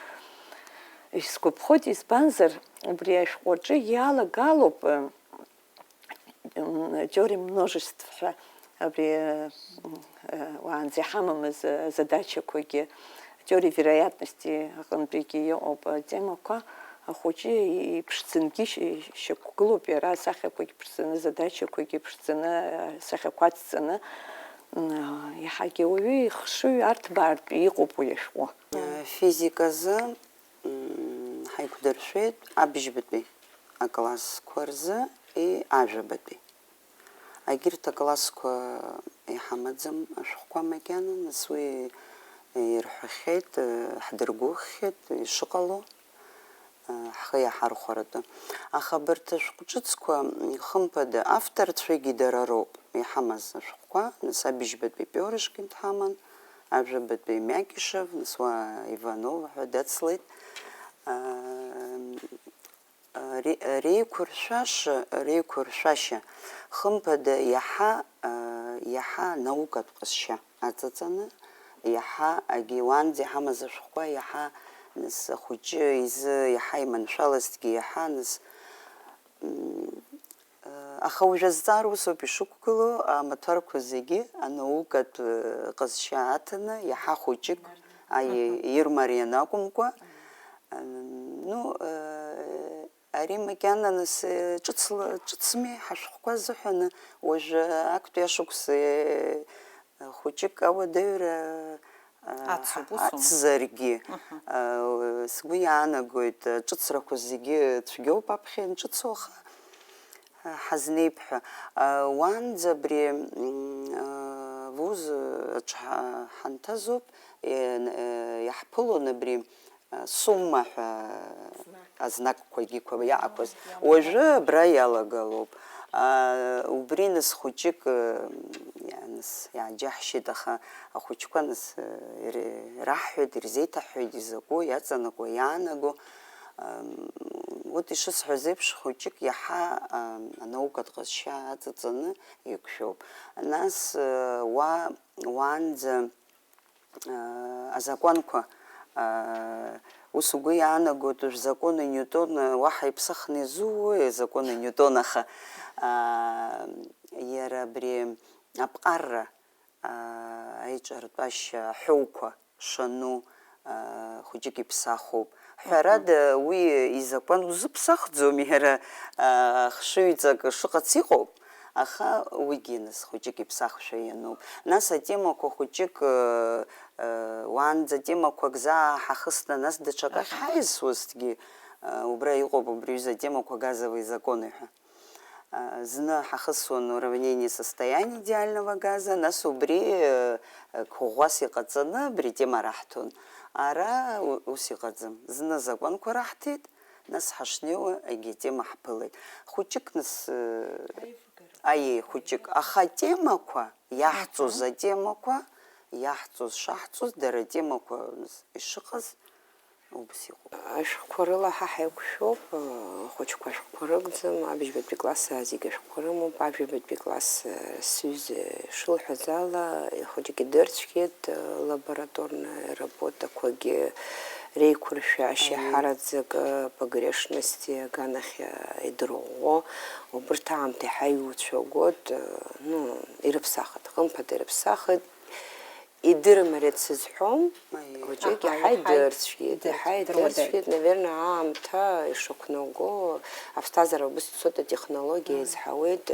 ы, исгәаԥхоит, избанзар, убри ашәҟәы аҿы иалагалоуп, ы, м, теория множеств ҳәа, абри, ы, м, ы, уаанӡа иҳамамыз, ы, задачақәагьы, теория вероятности аҟынтәигьы иҟоуп атемақәа, ахәыҷы иԥшӡангьы шьақәгылоуп иара, асахьақәагь ԥшӡаны, задачақәагьы ԥшӡаны, асахьақәа ацҵаны, м, иаҳагьы ауаҩы ихшыҩ арҭбаартә иҟоуп уи ашәҟәы. Физиказы, м, ҳаиқәдыршәеит абжьбатәи аклассқәа рзы и ажәабатәи. Егьырҭ аклассқәа иҳамаӡам ашәҟәқәа макьана, нас уи ирҳәахьеит, ҳдыргәыӷхьеит ишыҟало, ҳхы иаҳархәаратәы. Аха абарҭ ашәҟәы ҿыцқәа, хымԥада, авторцәагьы дара роуп иҳамаз ашәҟәқәа, нас абыжьбатәи Пиоришкин дҳаман, ажәабатәи Мякишев, нас уа Иванова ҳәа дацлеит. Ре-, реиқәыршәаша, реиқәыршәашьа, хымԥада, иаҳа, а, иаҳа наукатә ҟазшьа аҵаҵаны, иаҳа агьи уаанӡа иҳамаз ашәҟәқәа иаҳа, нас, ахәыҷы изы иаҳа иманшәалазҭгьы иаҳа, нас, м, а, аха уажә азҵаара усоуп ишықәгылоу, амаҭәарқәа зегьы анаукатә, э, ҟазшьа аҭаны, иаҳа хәыҷык, аи, ирмарианы акәымкәа, э, ну, э, Ари макьана нас, э, ҿыцла, ҿыцми ҳашәҟәқәа азыҳәаны, уажәы актәи ашықәс, э, хәыҷык ауадаҩра, э, Ацуп, усума? Ацзаргьы, Мгм. Э, сгәы иаанагоит, аҿыцрақәа зегьы цәгьоуп аԥхьа ианҿыцу, аха, э, ҳазнеип ҳәа. Э, уаанӡа абри, м, э, вуз аҿы ҳа-, ҳанҭазоуп, э, н-, э, иаҳԥылон абри, сумма ҳәа азнакқәагьы қәа иаақәыз. Уажәы абра иалагалоуп. А, убри нас хәыҷык, э, иа-, нас иааџьаҳшьеит, аха ахәыҷқәа нас, э, ире-, ираҳҳәеит, ирзеиҭаҳҳәеит изакәу, иаҵанакуа, иаанаго. Ам, Вот ишысҳәаз еиԥш, хәыҷык иаҳа, а, анаукатә ҟазшьа аҵаҵаны еиқәшәоуп. Нас, э, уа, уаанӡа, а, азакәанқәа, а, ус угәы иаанагоит, уажә законы Ньютон, а, уаҳа иԥсахны изууеи, законы Ньютон, аха, а, иара абри аԥҟарра, аа, аиҿартәашьа аҳәоуқәа шану, аа, хәыҷык иԥсахуп. Ҳәарада, уи изакәан узыԥсахӡом, иара, аа, хшыҩҵак шыҟац иҟоуп, аха уигьы, нас, хәыҷык иԥсахшәа иануп. Нас атемақәа хәыҷык, ыы, ыы, уаанӡа темақәак заа ҳахысны, нас даҽакахь ҳаиасуазҭгьы, ыы, убра иҟоуп убри аҩыза атемақәа газовый законы ҳәа. А, зны ҳахысуан уравнение состояния идеального газа, нас убри, э, э, қәыӷәӷәас иҟаҵаны абри атема раҳҭон. Ара у-, ус иҟаӡам. Зны азакәанқәа раҳҭеит, нас ҳашнеиуа егьи атема ҳԥылеит. Хәыҷык нас, э, аиеи, хәыҷык. Аха атемақәа, иаҳҵоз атемақәа, иаҳҵоз шаҳҵоз, дара атемақәа нас ишыҟаз, Убас иҟоуп. Ашәҟәқәа рыла ҳа ҳаиқәшәоуп, ахәыҷқәа ашәҟәқәа рыгӡам, абжьбатәи класс зегьы ашәҟәқәа рымоуп, ажәабатәи класс сҩыза ишылҳәаз ала, ихәыҷык идырцәгьеит, лабораторная работақәагьы реиқәыршәашьа ҳараӡак, погрешности аганахь идырӷәӷәо, убырҭ аамҭа иаҳа иуцәагоит, ну, ирыԥсахит, хымԥада ирыԥсахит. Идырым ари дсызҳәом, хәыҷык иаҳа идырцәгьеит, иаҳа идырцәгьеит, наверное, аамҭа ишықәнаго, аԥсҭазаара убыс дцоит, атехнологиа еизҳауеит,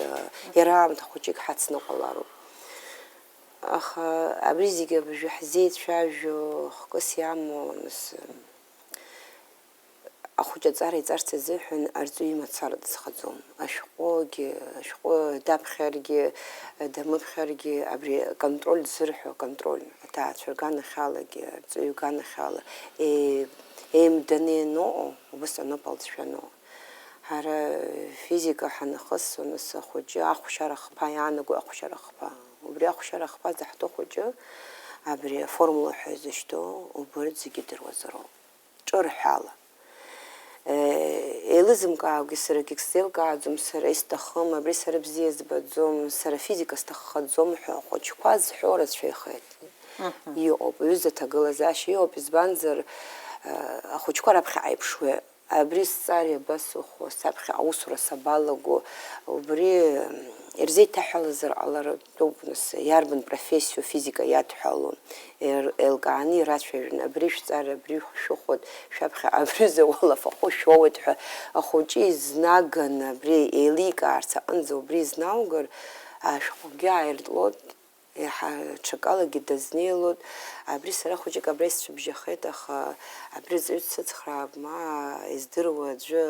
иара аамҭа хәыҷык ҳацныҟәалароуп. Аха абри зегьы абыржәы ҳзеицәажәо хкыс иамоу, нас, Ахәыҷы аҵара иҵарц азыҳәан арҵаҩы имацара дызхаӡом. Ашәҟәыгьы, ашәҟәы даԥхьаргьы, дамыԥхьаргьы, абри аконтроль зырҳәо, аконтроль, аҭаацәа рганахьалагьы, арҵаҩы иганахьала, е-, еимданы ианыҟоу, убыс аноуп алҵшәа аноуа. Ҳара физика ҳанахысуа, нас ахәыҷы ахәшьара хԥа, иаанаго ахәшьара хԥа. Убри ахәшьара хԥа заҳҭо хәыҷы, абри аформула ҳәа изышьҭоу, убырҭ зегьы идыруазароуп. Ҿырҳәала. Еилызымкааугьы сара акгьы сзеилкааӡом, сара исҭахым, абри сара бзиа збаӡом, сара афизика сҭаххаӡом ҳәа ахәыҷқәа зҳәо рацәаҩхеит. Мгм. Иҟоуп, ҩыза ҭагылазаашьа иҟоуп, избанзар, ахәыҷқәа раԥхьа аиԥшуеит. Абри сҵари абасыхәо, саԥхьа аусура сабалаго, убри ирзеиҭаҳәалазар ҟаларатәуп, нас, иарбан профессиоу физика иадҳәалоу? Еилкааны ирацәажәон, абри шәҵара, абри шәыхәоит, шәаԥхьа абри зауал афахәы шәоуеит ҳәа ахәыҷы изнаганы абри еиликаарц аҟынӡа убри изнаугар, ашәҟәгьы ааиртлоит, иаҳа ҽакалагьы дазнеилоит. Абри сара хәыҷык абра исцәыбжьахеит, аха абри аҵаҩы дсыцхраап, ма издыруа аӡәы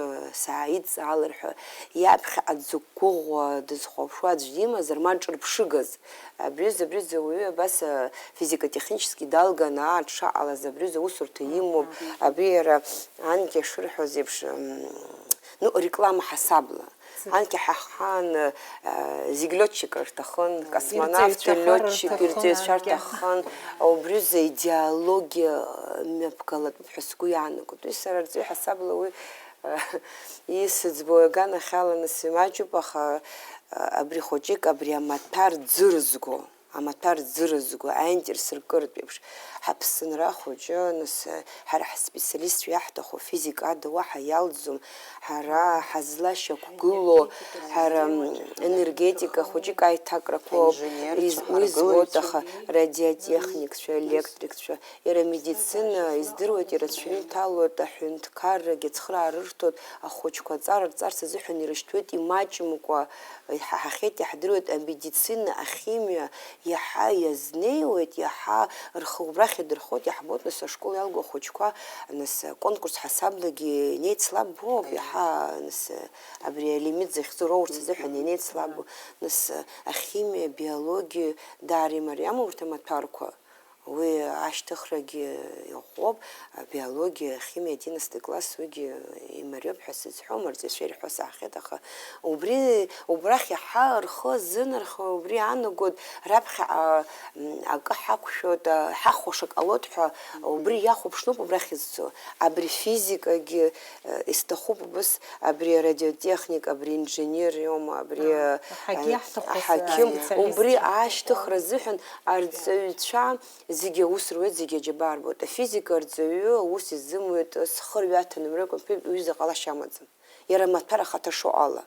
сааидҵаалар ҳәа, иаԥхьаҟа дзықәгәыӷуа, дызхәаԥшуа аӡә димазар, ма ҿырԥшыгаз. Абри, абри ауаҩы абас, а, физико-технически далган, аа, дшаҟалаз, абри аусурҭа имоуп, абри иара анкьа шырҳәоз еиԥш, м, ну, реклама ҳасабла. Анкьа ҳа ҳхаан, а, зегь лётчик рҭахын, космонавт, лётчик, ирҵаҩцәа рҭахын, убри азы идеологиа, а, мҩаԥгалатәуп ҳәа сгәы иаанагоит. Уи сара рҵаҩы ҳасабла уи, а, исыӡбо аганахьала нас имаҷуп, аха, а, абри хәыҷык, абри амаҭәар ӡырызго. Амаҭәар ӡырызго, аинтерес ркыртә еиԥш, ҳаԥсынра хәыҷы, нас, ҳара ҳспециалистцәа иаҳҭаху физика ада уаҳа иалҵӡом, ҳара ҳазлашьақәгылоу, ҳара, м, енергетика хәыҷык аиҭакрақәоуп, уи збоит, аха радиотехникцәа, електрикцәа, иара амедицина, издыруеит, ирацәаҩы инҭалоит, аҳәынҭқаррагьы ацхыраара рырҭоит, ахәыҷқәа аҵара рҵарц азыҳәан ирышьҭуеит, имаҷымкәа, Иҳаҳахьеит, иаҳдыруеит, амедицина, ахимиа иаҳа иазнеиуеит, иаҳа рхы убрахь идырхоит, иаҳбоит, нас, ашкол иалгоу ахәыҷқәа, нас, аконкурс ҳасаблагьы инеицлаббоуп, иаҳа, нас, абри алимит захьӡу роурц азыҳәан инеицлаббо, нас, ахимиа, абиологиа даара имариамоуп урҭ амаҭәарқәа. Уи ашьҭыхрагьы иӷәӷәоуп, абиологиа, ахимиа, одиннадцатый класс, уигьы имариоуп ҳәа сызҳәом, арҵаҩцәа ирҳәо саҳахьеит, аха убри, убрахь иаҳа рхы азынархо, убри аанагоит, раԥхьаҟа, м, акы ҳақәшәоит, а, ҳахәаша ҟалоит ҳәа, убри иахәаԥшноуп убрахь изцо. Абри физикагьы, э, исҭахуп убыс, абри арадиотехник, абри инженер иоума, абри, Аа, э, аҳагьы э, иаҳҭаху аҳақьым, специалист. Убри аашьҭыхра азыҳәан арҵаҩцәа зегьы аус руеит, зегьы аџьабаа рбоит. Афизика арҵаҩы аус изымуит, зхы рҩаҭаны мракәа, уи заҟа ҟалашьа амаӡам. Иара амаҭәар ахаҭа шыҟоу ала.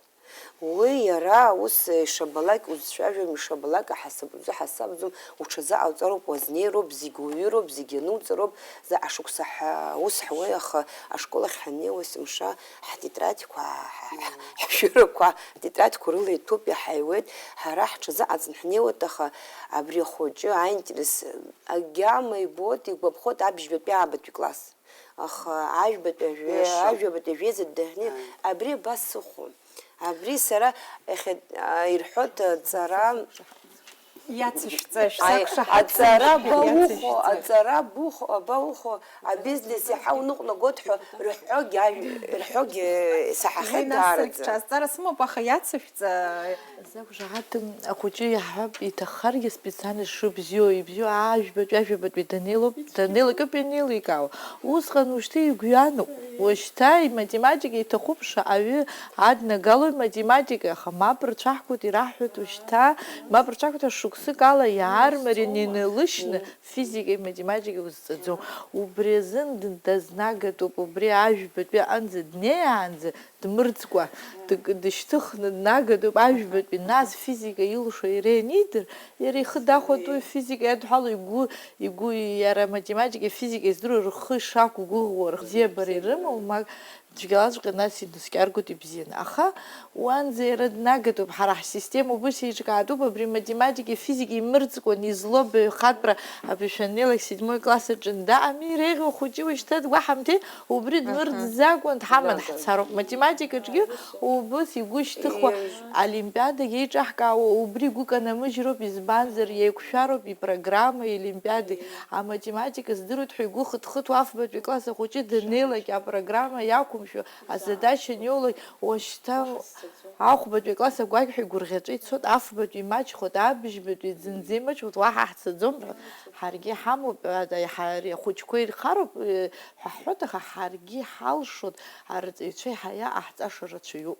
Уи иара ус ишабалак узцәажәом, ишабалак аҳасаб узы ҳасабӡом, уҽазыҟауҵароуп, уазнеироуп, зегь уаҩыроуп, зегь ануҵароуп, заҟа шықәса ҳа-, ус ҳуеи, аха ашкол ахь ҳаннеиуа есымша ҳатетрадқәа, ҳа-, ҳа-, ҳшәырақәа, атетрадқәа рыла иҭәуп, иаҳаиуеит, ҳара ҳҽазыҟаҵан ҳнеиуеит, аха абри ахәыҷы аинтерес агьама ибоит, игәаԥхоит абжьбатәи аабатәи класс. Аха ажәбатәи ажәа-, Иашоуп. Ажәабатәи ажәеиза дыҳәны, Ааи. Абри абас сыхәон. Абри сара иахьа, а, ирҳәоит, а, ҵара, Иацышәҵа, аи, шәзақәшаҳаҭ. Аҵара баухо, иацышәҵа. Аҵара бухо, абаухо, абизнес иаҳа уныҟәнагоит ҳәа рҳәогьы ажә-, рҳәогьы саҳахьеит Зина даараӡа. Саркьцәа, азҵаара сымоуп, аха иацышәҵа. Зақәшаҳаҭым ахәыҷы иаҳҳәап, иҭаххаргьы специальность шыбзиоу, ибзиоу аажәбатәи, ажәабатәи данеилоуп, данеилакоуп ианеиликаауа. Усҟан ушьҭа игәҩаноуп. Уашьҭа иматематика иҭахуп, шаҟаҩы аднагалои математика, аха мап рцәаҳкуеит, ираҳҳәоит ушьҭа, мап рцәаҳкуеит ҳәа шықәсык ала иаармарианы инеилышьны физикеи математикеи узҵаӡом. Убри азын д-, дазнагатәуп, убри ажәбатәи аҟынӡа днеиаанӡа дмырӡкәа, дык-, дышьҭыхны днагатәуп ажәбатәи, нас физика илшо иара ианидыр, иара ихы дахәоит уи физика иадҳәало, игәы, игәы иара аматематикеи афизикеи здыруа рхы ишақәгәыӷуа, рыбзиабара ирымоу, ма цәгьалаҵәҟьа нас инаскьаргоит ибзианы. Аха уанӡа иара днагатәуп, ҳара ҳсистема убыс еиҿкаатәуп, абри математикеи физикеи имырӡкәан излоу абаҩхатәра, абри шәаннеилак седьмой класс аҿы даами, иреиӷьу ахәыҷы уажәшьҭа дгәаҳамҭеи, Убри дмырӡӡакәан дҳаман ҳцароуп. Математикаҿгьы убыс игәы шьҭыхуа, олимпиадагь еиҿаҳкаауа убри игәы канамыжьроуп, избанзар, еиқәшәароуп ипрограммеи олимпиадеи. Аматематика здыруеит ҳәа игәы хыҭхыҭуа афбатәи класс ахәыҷы даннеилак, апрограмма иақәымшәо, азадашьа аниоулак, уашьҭа ахәбатәи класс агәакьҳәа игәырӷьаҵәа ицоит, афбатәи имаҷхоит, абыжьбатәи зынӡа имаҷхоит, уаҳа ҳцаӡом, ҳаргьы иҳамоуп, ҳа-, ҳа-, ахәыҷқәа ирхароуп, ҳәа ҳҳәоит, аха ҳаргьы иҳалшоит, арҵаҩцәа еиҳа иаҟаҳҵаша рацәаҩуп.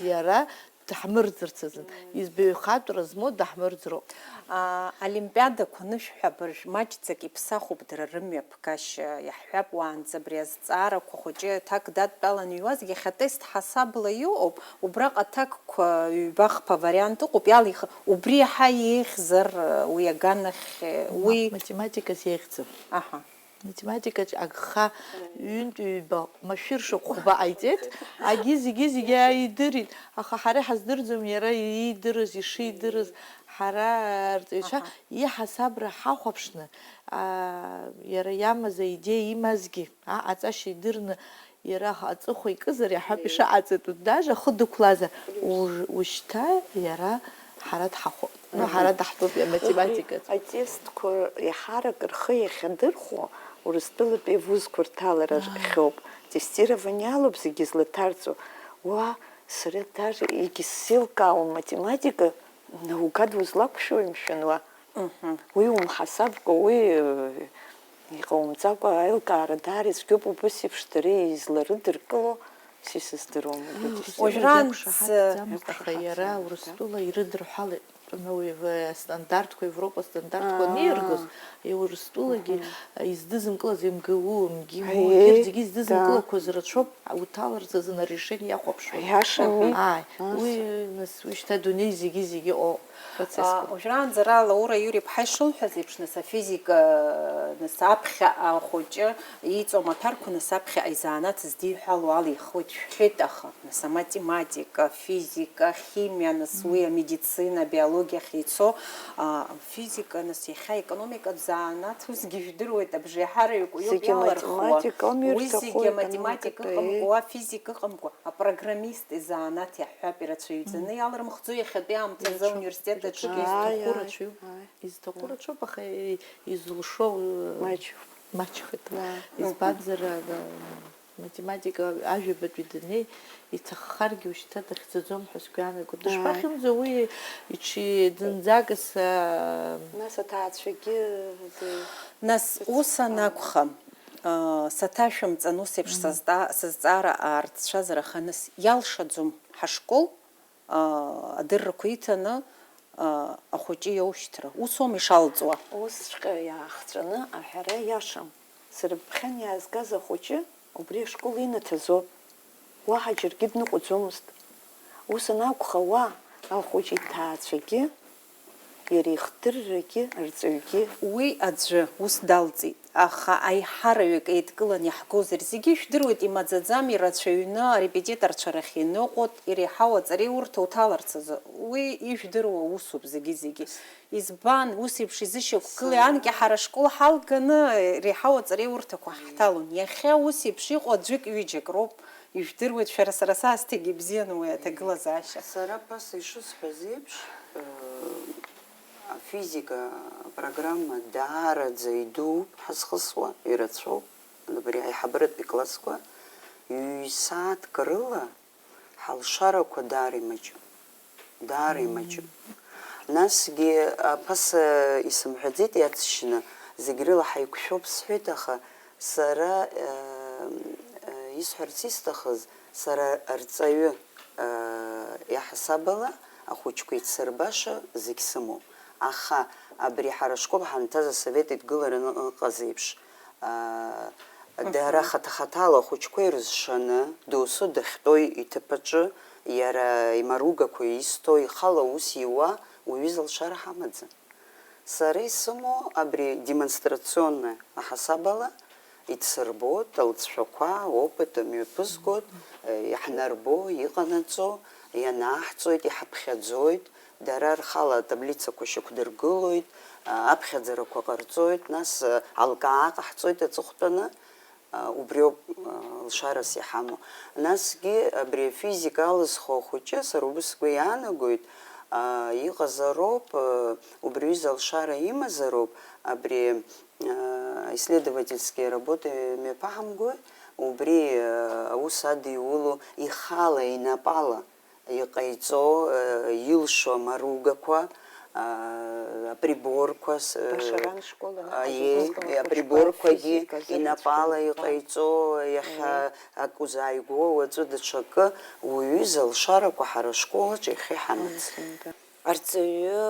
Иара даҳмырӡырц азын, избаҩхатәра змоу даҳмырӡроуп. Аа, олимпиадақәа анышәҳәа, абыржә маҷӡак иԥсахуп дара рымҩаԥгашьа, иаҳҳәап, уаанӡа абри азҵаарақәа хәыҷы аҭак дадтәаланы иҩуазгьы, иахьа тест ҳасабла иҟоуп, убраҟа аҭакқәа ҩба-хԥа вариант ыҟоуп, иалихы, убри иаҳа еиӷьзар, уи аганахь, уи Мап, математиказ еиӷьӡам. Аҳа. Математикаҿ агха ҩынтә-ҩба, машәыршақә хәба ҟаиҵеит, агьи зегьы-зегьы ааидырит, аха ҳара иҳаздырӡом иара иидырыз, ишидырыз, ҳара арҵаҩцәа Аҳа. Иҳасабра ҳахәаԥшны, аа, иара иамаз аидеиа имазгьы, аҟаҵашьа идырны, иара аҵыхәа икызар, иаҳҳәап, ишаҟаҵатәу, даже ахы дықәлазар, уж-, ушьҭа иара ҳара дҳахәап. Ну, ҳара даҳтәуп, иаматематикаҿ. Атестқәа иаҳарак рхы иахьадырхәо Урыстәылатәи авузқәа рҭалара рхьоуп. Тестирование алоуп зегьы злаҭарҵо. Уа, сара даже егьысзеилкаауам, математика наугад узлақәшәои, мшәан, уа? Уи умҳасабкәа, уи, э, иҟаумҵакәа аилкаара даара ицәгьоуп, убыс еиԥш дара изларыдыркыло. Са исыздыруам убри. Уажәраанӡа иақәшаҳаҭӡамызт, аха иара Урыстәыла ирыдырҳәалеит. Тәаны уи в-, астандартқәа, Европа астандартқәа Аа. Аниргоз, Урыстәылагьы Мгм. Издызымкылаз М Г У, М Г М У, Аиеи, егьырҭ зегьы да. Издызымкылақәаз рацәоуп, уҭаларц азын арешение иахәаԥшуеит. Аиашами? Ааи, Нас. Уи, нас, уи шьҭа адунеи зегьы-зегьы ыҟоуп. Процессқәа. А, уажәраанӡа ара Лаура Иури-ԥҳа ишылҳәаз еиԥш, нас, афизика, нас, аԥхьаҟа ахәыҷы иҵоу амаҭәарқәа, нас, аԥхьаҟа изанааҭ здиҳәало ала ихы шәҳәеит, аха, нас, аматематика, афизика, ахимиа, нас, уи амедицина, абиологиа, Ахь ицо, а, физика, нас иахьа аекономикатә занааҭ, усгьы жәдыруеит, абжеиҳараҩык уиоуп зегьы иалархуа. Математикоума Уи ирҭаху, зегьы аматематика економикатәи, ыҟамкәа, уа физика ыҟамкәа, апрограммист изанааҭ иаҳҳәап, ирацәаҩӡаны иаларымхӡо иахьатәи аамҭазы Ирацәоуп. университет аҿы. Ирацәоуп. Изҭаху Ааи, рацәоуп, ааи. аха и-, изҭаху Ааи. рацәоуп, аха и-, изылшо, э, Маҷуп. маҷхеит. Ааи. Избанзар, э, Математика ажәабатәи даннеи, иҭаххаргьы ушьҭа дахьӡаӡом ҳәа сгәы иаанагоит. Ааи. Дышԥахьымӡо уи иҽи-, зынӡакгьы са- Нас аҭаацәагьы ди-, Нас ус анакәха, а, саҭашәымҵан, ус еиԥш Мгм. сазҵа-, сызҵаара аарцәазар аханыс, иалшаӡом ҳашкол, а, адыррақәа иҭаны, а, ахәыҷы иоушьҭра. Усоума ишалҵуа? Усҵәҟьа иаахҵәаны аҳәара иашам. Сара быԥхьан иаазгаз ахәыҷы убри ашкол инаҭазоуп. Уаҳа џьаргьы дныҟәаӡомызт. Ус анакәха, уа, ахәыҷы иҭаацәагьы, иара ихдыррагьы, арҵаҩгьы. Уи аӡәы ус далҵит, аха аиҳараҩык еидкылан иаҳгозар, зегьы ижәдыруеит, имаӡаӡам, ирацәаҩны арепетиторцәа рахь иныҟәоит, иреиҳау аҵареиурҭа уҭаларц азы. Уи ижәдыруа усуп зегьы-зегьы. Избан, ус еиԥш изышьақәгылеи? Сара Анкьа ҳара ашкол ҳалганы, реиҳау аҵареиурҭақәа ҳҭалон. Иахьа ус еиԥш иҟоу аӡәык-ҩыџьак роуп, ижәдыруеит, шәара сара саасҭагьы ибзианы уи аҭагылазаашьа. Сара ԥаса ишысҳәаз еиԥш, э, афизика апрограмма даараӡа идууп, ҳазхысуа ирацәоуп, абри аиҳабыратәи классқәа, ҩ-сааҭк рыла ҳалшарақәа даара имаҷым, даара имаҷым. Насгьы аԥаса исымҳәаӡеит иаҵшьны, зегь рыла ҳаиқәшәоуп сҳәеит, аха сара, э, э, исҳәарц исҭахыз, сара арҵаҩы, э, иаҳасабала ахәыҷқәа ицырбаша зегь сымоуп. Аха абри ҳара ашкол ҳанҭаз асовет еидгылараны ыҟаз еиԥш, аа, дара Мгм. хаҭа-хаҭала ахәыҷқәа ирызшаны, досу дахьтәоу иҭыԥ аҿы иара имаругақәа исҭо, ихала аус иуа уаҩы изылшара ҳамаӡам. Сара исымоу абри демонстрационное аҳасабала, идсырбоит алҵшәақәа, опыт мҩаԥызгоит, иаҳнарбо, иҟанаҵо, ианаҳҵоит, иҳаԥхьаӡоит, дара рхала атаблицақәа шьақәдыргылоит, аԥхьаӡарақәа ҟарҵоит, нас алкаа ҟаҳҵоит аҵыхәтәаны, убриоуп лшарас иҳамоу. Насгьы абри афизика алызхуа ахәыҷы, сара убри сгәы иаанагоит, иҟазароуп, убри аҩыза алшара имазароуп, абри исследовательские работа мҩаԥаҳамгои, убри аус адиуло ихала, инапала иҟаиҵо, илшо амаругақәа, априборқәа, Башаран школ анаҳагьы аиеи, усҟан ахәыҷқәа априборқәагьы физика инапала зырцәгьан. Иҟаиҵо, иахьа Аиеи. Ак узааигәоу, уаҵәы даҽакы, уаҩы изы алшарақәа ҳара ашкол аҿы иахьа иҳамаӡам. Арҵаҩы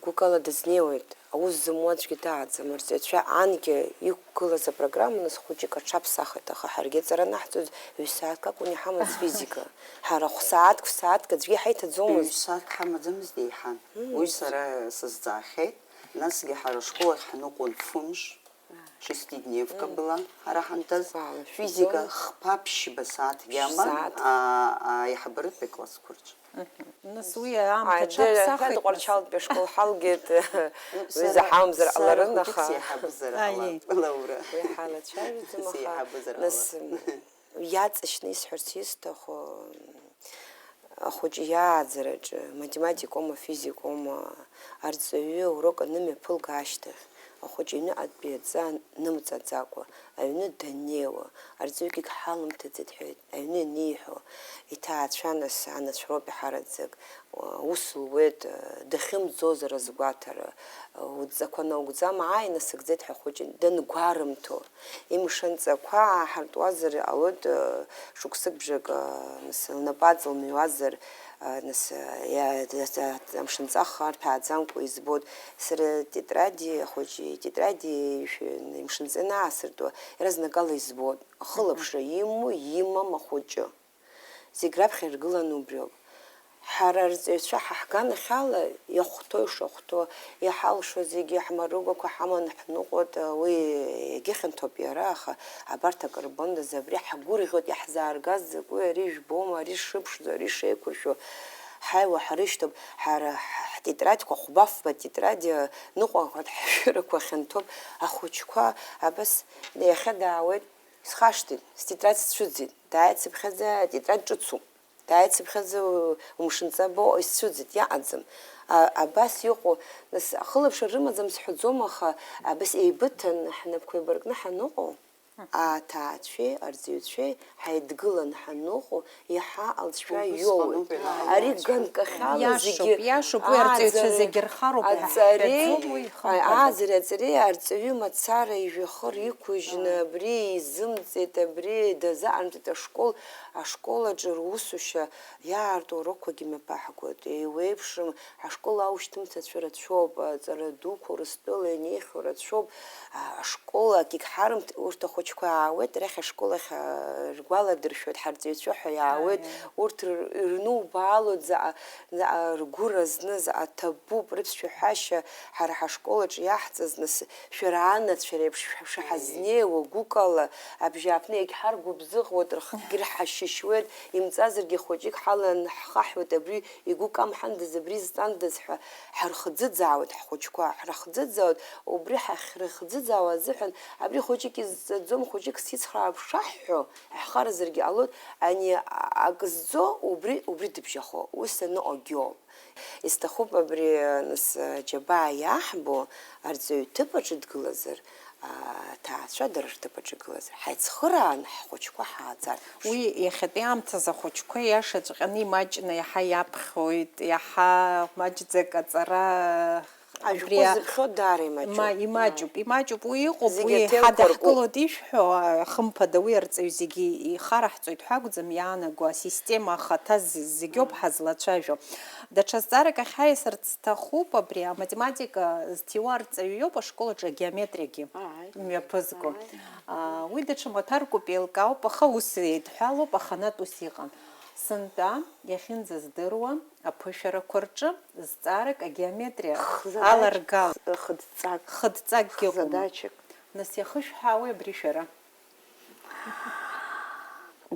гәыкала дызнеиуеит, аус зымуа аӡәгьы дааӡам, арҵаҩцәа анкьа иқәгылаз апрограмма нас хәыҷык аҽаԥсахит, аха ҳаргьы аҵара анаҳҵоз ҩ-сааҭк акәын иҳамаз физика. Ҳара хә-сааҭк, ф-сааҭк аӡәгьы ҳаиҭаӡомызт. Ҩ-сааҭк ҳамаӡамызт, еиҳан. Мм. Уи сара сазҵаахьеит, насгьы ҳара ашкол ахь ҳныҟәон фымш. Шестидневка была, ҳара ҳанҭаз, Сгәалашәаӡом. Физика хԥа-ԥшьба сааҭгьы аман, Ԥшь-сааҭ. А, аиҳабыратәи аклассқәа рҿы. Мгм. Нас уи аамҭа Ааи, аҽаԥсахит, ҳәа нас. Ҟәарчалтәи ашкол ҳалгеит, Ну, уи сара, заҳамзар сара ҟаларын, хәыҷык аха сеиҳабызар Аиеи. Ҟалап, Лаура. Уи ҳалацәажәаӡом, аха Сеиҳабызар нас, ҟалап. Иаҵшьны исҳәарц исҭаху, ахәыҷы иааӡараҿы, математикоума, физикоума, арҵаҩы аурок анымҩаԥылга ашьҭахь, ахәыҷы аҩныҟатәи адҵа нымҵаӡакәа, аҩны даннеиуа, арҵаҩык егьҳалымҭаӡеит ҳәа аҩны аниҳәо, иҭаацәа нас анацәа роуп иҳараӡак, ус луеит, дахьымӡозар азгәаҭара, удҵақәа наугӡама, ааи, насыгӡеит ҳәа ахәыҷы дангәарымҭо, имшынҵақәа ааҳартуазар ҟалоит, шықәсыкбжак, нас, лнапаҵ лмыҩуазар, нас, иа-, амшынҵа хар ҭааӡамкәа избоит. Сара тетради, ахәыҷы итетради ишәын, имшынҵа ианаасыртуа, иаразнакала избоит, ахылаԥшра имоу, имам ахәыҷы. Зегь раԥхьа иргыланы убриоуп. Ҳара арҵаҩцәа ҳаҳганахьала иахәҭоу ишахәҭоу, иҳалшо зегьы ҳмаругақәа ҳаманы ҳныҟәоит, уи иагьыхьанҭоуп иара, аха абарҭ акы рбондаз, абри ҳгәырӷьоит, иаҳзааргаз закәи, ари жәбома, ари шыԥшӡо, ари шеиқәыршәо. Ҳаи, уаҳа рышьҭоуп, ҳара ҳ-, ҳтетрадқәа хәба-фба тетрадь, ныҟәақәа ҳашәырақәа хьанҭоуп, ахәыҷқәа абас иахьа даауеит, схашҭит, стетрадь сцәыӡит, дааит сыԥхьаӡа атетрадь ҿыцуп, дааит сыԥхьаӡа умшынҵа бо исцәыӡит, иаҟаӡам. А, абас иҟоу, нас, ахылаԥшра рымаӡам сҳәаӡом, аха абас еибыҭан ҳнапқәа еибаркны ҳаныҟоу, аҭаацәеи арҵаҩцәеи ҳаидгылан ҳаныҟоу, иаҳа алҵшәа иоуеит. Ари ганкахьала зегьы иашоуп, уи арҵаҩцәа зегьы рхароуп ҳәа ҳҳәаӡом, уи хымԥада. Ааӡареи аҵареи арҵаҩы мацара ижәҩахыр иқәыжьны абри изымҵеит, абри дазаҟарымҵеит ашкол, ашкол аҿы русушьа иаарту урокқәагьы мҩаԥаҳгоит. Еиуеиԥшым, ҳашкол аушьҭымҭацәа рацәоуп, аҵара дуқәа Урыстәыла инеихьоу рацәоуп. А, ашкол акгьы ҳарымҭ-, урҭ ахәыҷқәа аауеит, арахь ашкол ахь, а, ргәаладыршәоит, ҳарҵаҩцәа ҳәа иаауеит. Урҭ р-, ирнубаалоит заҟа, заҟа ргәы разны, заҟа ҭабуп рыԥсшәа ҳәашьа, ҳара ҳашкол аҿы иаҳҵаз, нас, шәара анацәа реиԥш шәа-, шәаҳазнеиуа гәыкала, абжьааԥны иагьҳаргәыбзыӷуеит, рхгьы рҳашьышьуеит, имҵазаргьы хәыҷык ҳалан ҳхаҳәуеит, абри игәы камҳандаз, абри зҵандаз ҳәа ҳархӡыӡаауеит ҳхәыҷқәа, ҳрыхӡыӡаауеит, убри ҳахьрыхӡыӡаауа азыҳәан, абри хәыҷык изҵаӡом, хәыҷык сицхраа ԥшаҳҳәо, ҳхаразаргьы ҟалоит, ани а-, ак зҵо, убри, убри дыбжьахо, ус аныҟагьоу. Исҭахуп абри, нас, џьабаа иаҳбо, арҵаҩы ҭыԥ аҿы дгылазар, аҭаацәа дара рҭыԥ аҿы гылазар, ҳаицхыраан ҳхәыҷқәа ҳааӡар. Уи иахьатәи аамҭазы ахәыҷқәа иашаҵәҟьаны имаҷны иаҳа иаԥхьоит, иаҳа маҷӡак аҵара. Ажәқәа зыԥхьо даара имаҷуп. Ма-, имаҷуп, имаҷуп, уи иҟоуп, зегь уи аҭелқәа ркуп. Ҳадаҳкылоит ишәҳәо, хымԥада, уи арҵаҩы зегьы ихараҳҵоит ҳәа акәӡам иаанаго, асистема ахаҭа з-, зегьоуп ҳазлацәажәо. Даҽа зҵаарак ахь ҳаиасырц сҭахуп, абри аматематика зҭиуа арҵаҩы иоуп ашкол аҿы агеометриагьы мҩаԥызго. Ааи. Уи даҽа маҭәаркуп, еилкаауп, аха ус еидҳәалоуп, аханатә ус иҟан. Сынтәа, иахьынӡаздыруа аԥышәарақәа рҿы зҵаарак агеометриа аларгал. Хы-, хыдҵак. Хыдҵакгьы ыҟоума? Хзадачак. Нас иахышәҳәаауеи абри шәара?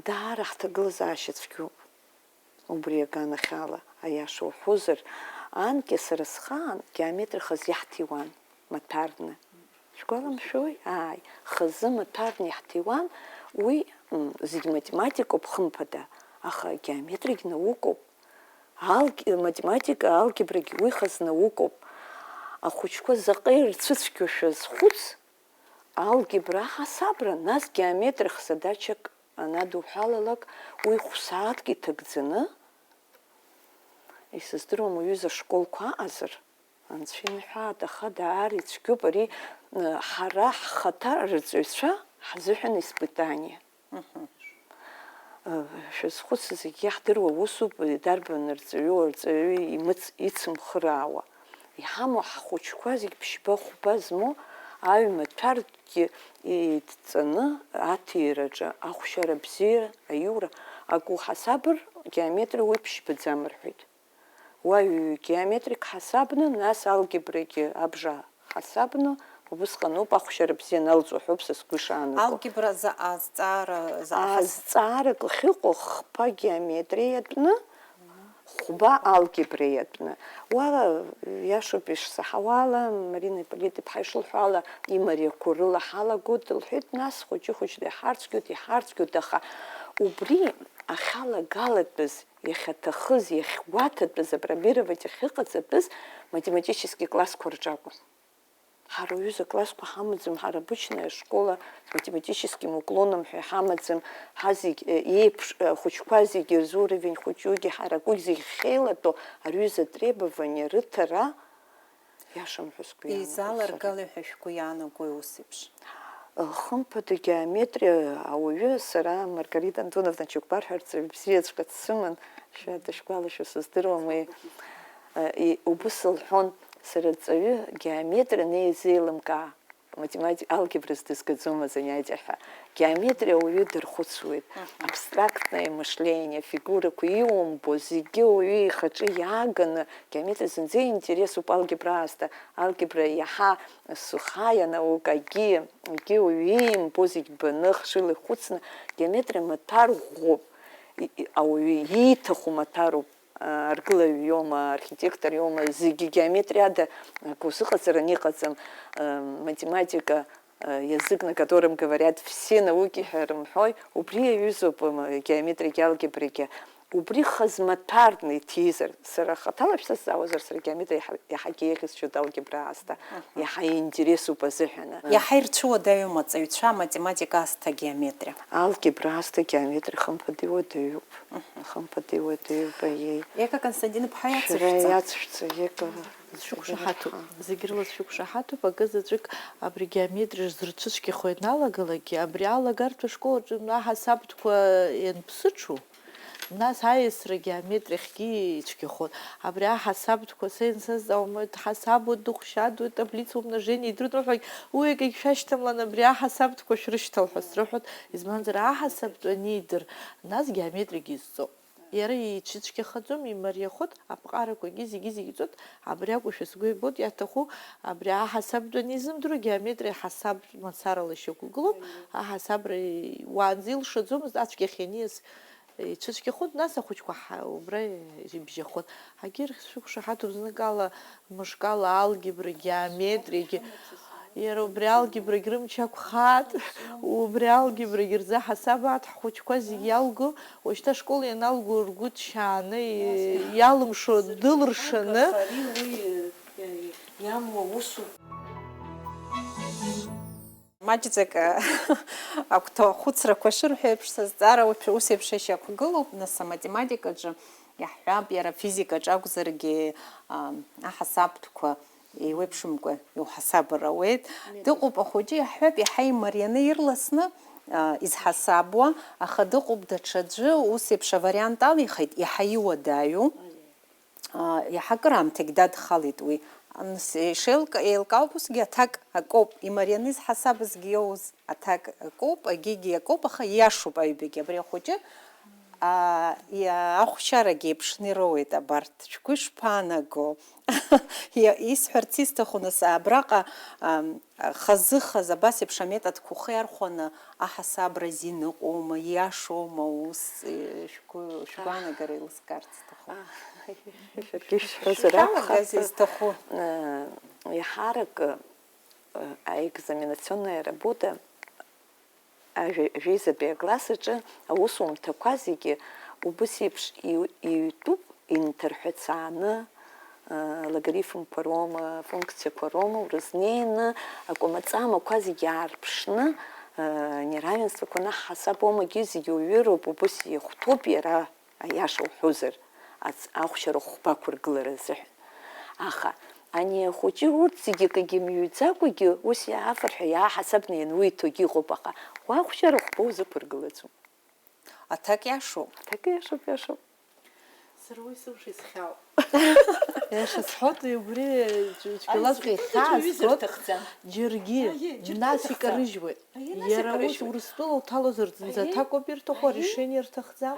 Даара ҳҭагылазаашьа цәгьоуп. Убри аганахьала, аиаша уҳәозар, анкьа сара схаан геометриа хазы иаҳҭиуан, маҭәарны. Шәгәаламшәои? Ааи, хазы маҭәарны иаҳҭиуан, уи, м, зегь математикоуп, хымԥада, аха геометриагь наукоуп. Алг-, математика, алгебрагь уи хаз наукоуп. Ахәыҷқәа заҟа ирцәыцәгьоушәа азхәыц, алгебра аҳасабра, нас геометриа хзадачак анадуҳәалалак, уи хә-сааҭк иҭагӡаны, исыздыруам уҩыза школқәа аҟазар, анцәа имҳәааит, аха даара ицәгьоуп ари, ы, ҳара ҳхаҭа рырҵаҩцәа ҳзыҳәан испытание. Мгм. Э, шәазхәыц, зегьы иаҳдыруа усуп, дарбан рҵаҩу, арҵаҩы имыц-, ицымхыраауа. Иҳамоу ҳхәыҷқәа зегь ԥшьба-хәба змоу аҩ-маҭәаркгьы еидҵаны аҭиираҿы ахәшьара бзиа, аиура, акы уҳасабыр, геометриа уи ԥшьбаӡам рҳәеит. Уаҩ геометрик ҳасабны, нас алгебрагьы абжа ҳасабны, убысҟаноуп ахәшьара бзиа аналҵуа ҳәоуп са сгәы ишаанаго. Алгебра заҟа азҵаара, заҟа хас- Азҵаарак ахьыҟоу хԥа геометриа иатәны, хәба алгебра иатәны. Уа, иашоуп ишсаҳауала, Марина Ипполит-иԥҳа ишылҳәо ала, имариақәоу рыла ҳалагоит, лҳәеит, нас хәыҷы-хәыҷла иҳарцәгьоит, иҳарцәгьоит, аха убри ахьалагалатәыз, иахьаҭахыз, иахьгәаҭатәыз, апробировать ахьыҟаҵатәыз математический классқәа рҿы акәын. Ҳара уҩыза классқәа ҳамаӡам, ҳара обычная школа, математическим уклоном ҳәа иҳамаӡам, ҳа зегь, э, еиԥш, э, ахәыҷқәа зегьы рзы уровень хәыҷугьы, ҳаракугь зегь хеилатәоу, ари ҩыза требование рыҭара, иашам ҳәа сгәы иаанагоит сара. Изаларгалеи ҳәа шәгәы иаанагои ус еиԥш? Хымԥада, геометриа ауаҩы, сара Маргарита Антоновна Чекәбар ҳәа рҵаҩы бзиаҵәҟьа дсыман, шәа дышгәалашәо сыздыруам уи. Э, и-, убыс лҳәон, сара рҵаҩы геометриа неизеилымкаа, математи-, алгебра сдызгаӡом азанятиа ҳәа. Геометриа ауаҩы дархәыцуеит. Мгм. Абстрактное мышление, афигурақәа иумбо, зегьы ауаҩы ихаҿы иааганы, геометриа зынӡа иинтересуп алгебра аасҭа. Алгебра иаҳа сухая наукагьы, егьи ауаҩы иимбо зегь баны, хшыла ихәыцны, геометриа маҭәар ӷәӷәоуп. И-, и-, ауаҩы ииҭаху маҭәароуп. Аргылаҩ иоума, архитектор иоума, зегьы геометриада акы узыҟаҵараны иҟаӡам. Математика, язык, на котором говорят все науки ҳәа рымҳәои, убри иаҩызоуп геометриагьы алгебрагьы. Убри хазмаҭәарны иҭизар, сара хаҭала шәсазҵаауазар, сара геометриа иаҳа-, иаҳагьы еиӷьысшьоит алгебра аасҭа, иаҳа иинтересуп азыҳәаны. Иаҳа ирцәыуадаҩума аҵаҩцәа аматематика аасҭа геометриа? Алгебра аасҭа геометриа хымԥада иуадаҩуп. Хымԥада иуадаҩуп, аиеи. Ека Константин-иԥҳа, шәара иацышәҵа. Иацышәҵа, Ека. Зшәықәшаҳаҭуп, зегь рыла зшәықәшаҳаҭуп, акы заҵәык абри геометриа зырцәыцәгьахо ианалагалакгьы, абри алагартә ашкол аҿы аҳасабтәқәа ианԥсыҽу, нас аиасра геометриахьгьы ицәгьахоит. Абри аҳасабтәқәа са инсазҵаауама, дҳасабуеит, дыхәшьадуеит, таблица умножения идыруеит, рҳәоит, уи акгьы шәашьҭамлан, абри аҳасабтәқәа шәрышьҭал ҳәа срыҳәоит, избанзар аҳасабтә анидыр, нас геометриагьы изҵоуп. Иара ицәыцәгьахаӡом, имариахоит, аԥҟарақәагьы зегьы-зегьы ҵоит, абри акәушәа сгәы ибоит, иаҭаху абри аҳасабтә анизымдыруа, геометриа ҳасабтә мацарала ишьақәгылоуп, аҳасабра уаанӡа илшаӡомызт, ацәгьахь ианиас ицәыцәгьахоит, нас ахәыҷқәа ҳа-, убра ибжьахоит. Егьырҭ шәықәшаҳаҭуп, зныкала, мышкала алгебра, геометриагьы, иара убри алгебрагь рымч ақәхааит, убри алгебрагь рзы ҳасабааит, ҳхәыҷқәа зегь иалго, уажәшьҭа ашкол ианалго ргәы ҭшьааны, и-, иалымшо дылыршаны. Ари уи, э, иамуа усуп. Маҷӡак, э, агәҭахәыцрақәа шырҳәо еиԥш, сызҵаара уи-, ус еиԥш ишьақәгылоуп, нас аматематикаҿы иаҳҳәап, иара афизикаҿы акәзаргьы, а, аҳасабтәқәа еиуеиԥшымкәа иуҳасабыр ауеит. Метод. Дыҟоуп ахәыҷы, иаҳҳәап, иаҳа имарианы ирласны, а, изҳасабуа, аха дыҟоуп даҽаӡәы, ус еиԥш авариант алихит, иаҳа иуадаҩу, а, иаҳа акыраамҭагь дадхалеит уи. Анс-, ишеилка-, еилкаауп усгьы аҭак акоуп, имарианы изҳасабызгьы иоуз аҭак акоуп, агьигьы акоуп, аха ииашоуп аҩбагьы. Абри ахәыҷы, а, иа-, ахәшьарагьы еиԥшны ироуеит абарҭ. Шәгәы ишԥаанаго? Иа-, исҳәарц исҭаху, нас, абраҟа, ам, хазы-хаз абас еиԥш аметодқәа ухы иархәаны аҳасабра азин ыҟоума, ииашоума ус, э, шәгәы, шәгәаанагара еилыскаарц сҭахуп. Шәаргьы ишәҳәозар акәхап. Шәалагаз изҭаху. Э, иаҳарак, э, аэкзаменационная работа, ажәа-, жәеизатәи акласс аҿы аусумҭақәа зегьы убыс еиԥш иу-, иҩтәуп, инҭырҳәацааны, э, логарифмқәа роума, функциақәа роума урызнеины, акәамаҵамақәа зегьы аарԥшны, э, неравенствақәа анаҳҳасаб, уамагьы зегьы уҩыроуп, убыс ихәҭоуп иара. Аиаша уҳәозар, ац-, ахәшьара хәба ақәыргылара азыҳәан. Аха ани ахәыҷы урҭ зегьы акгьы мҩаӡакәагьы, ус иаафар ҳәа иааҳасабны иануиҭогьы ыҟоуп, аха уа ахәшьара хәба узықәыргылаӡом. Аҭак иашоуп. Аҭак иашоуп, иашоуп. Сара уи сымш исхьаауп. Иаша сҳәоит, убри цәгьалаҵәҟьа ихьаазгоит, џьаргьы, нас икарыжьуеит. Иара ус Урыстәыла уҭалозар зынӡа аҭак ауп ирҭаху, арешение рҭахӡам.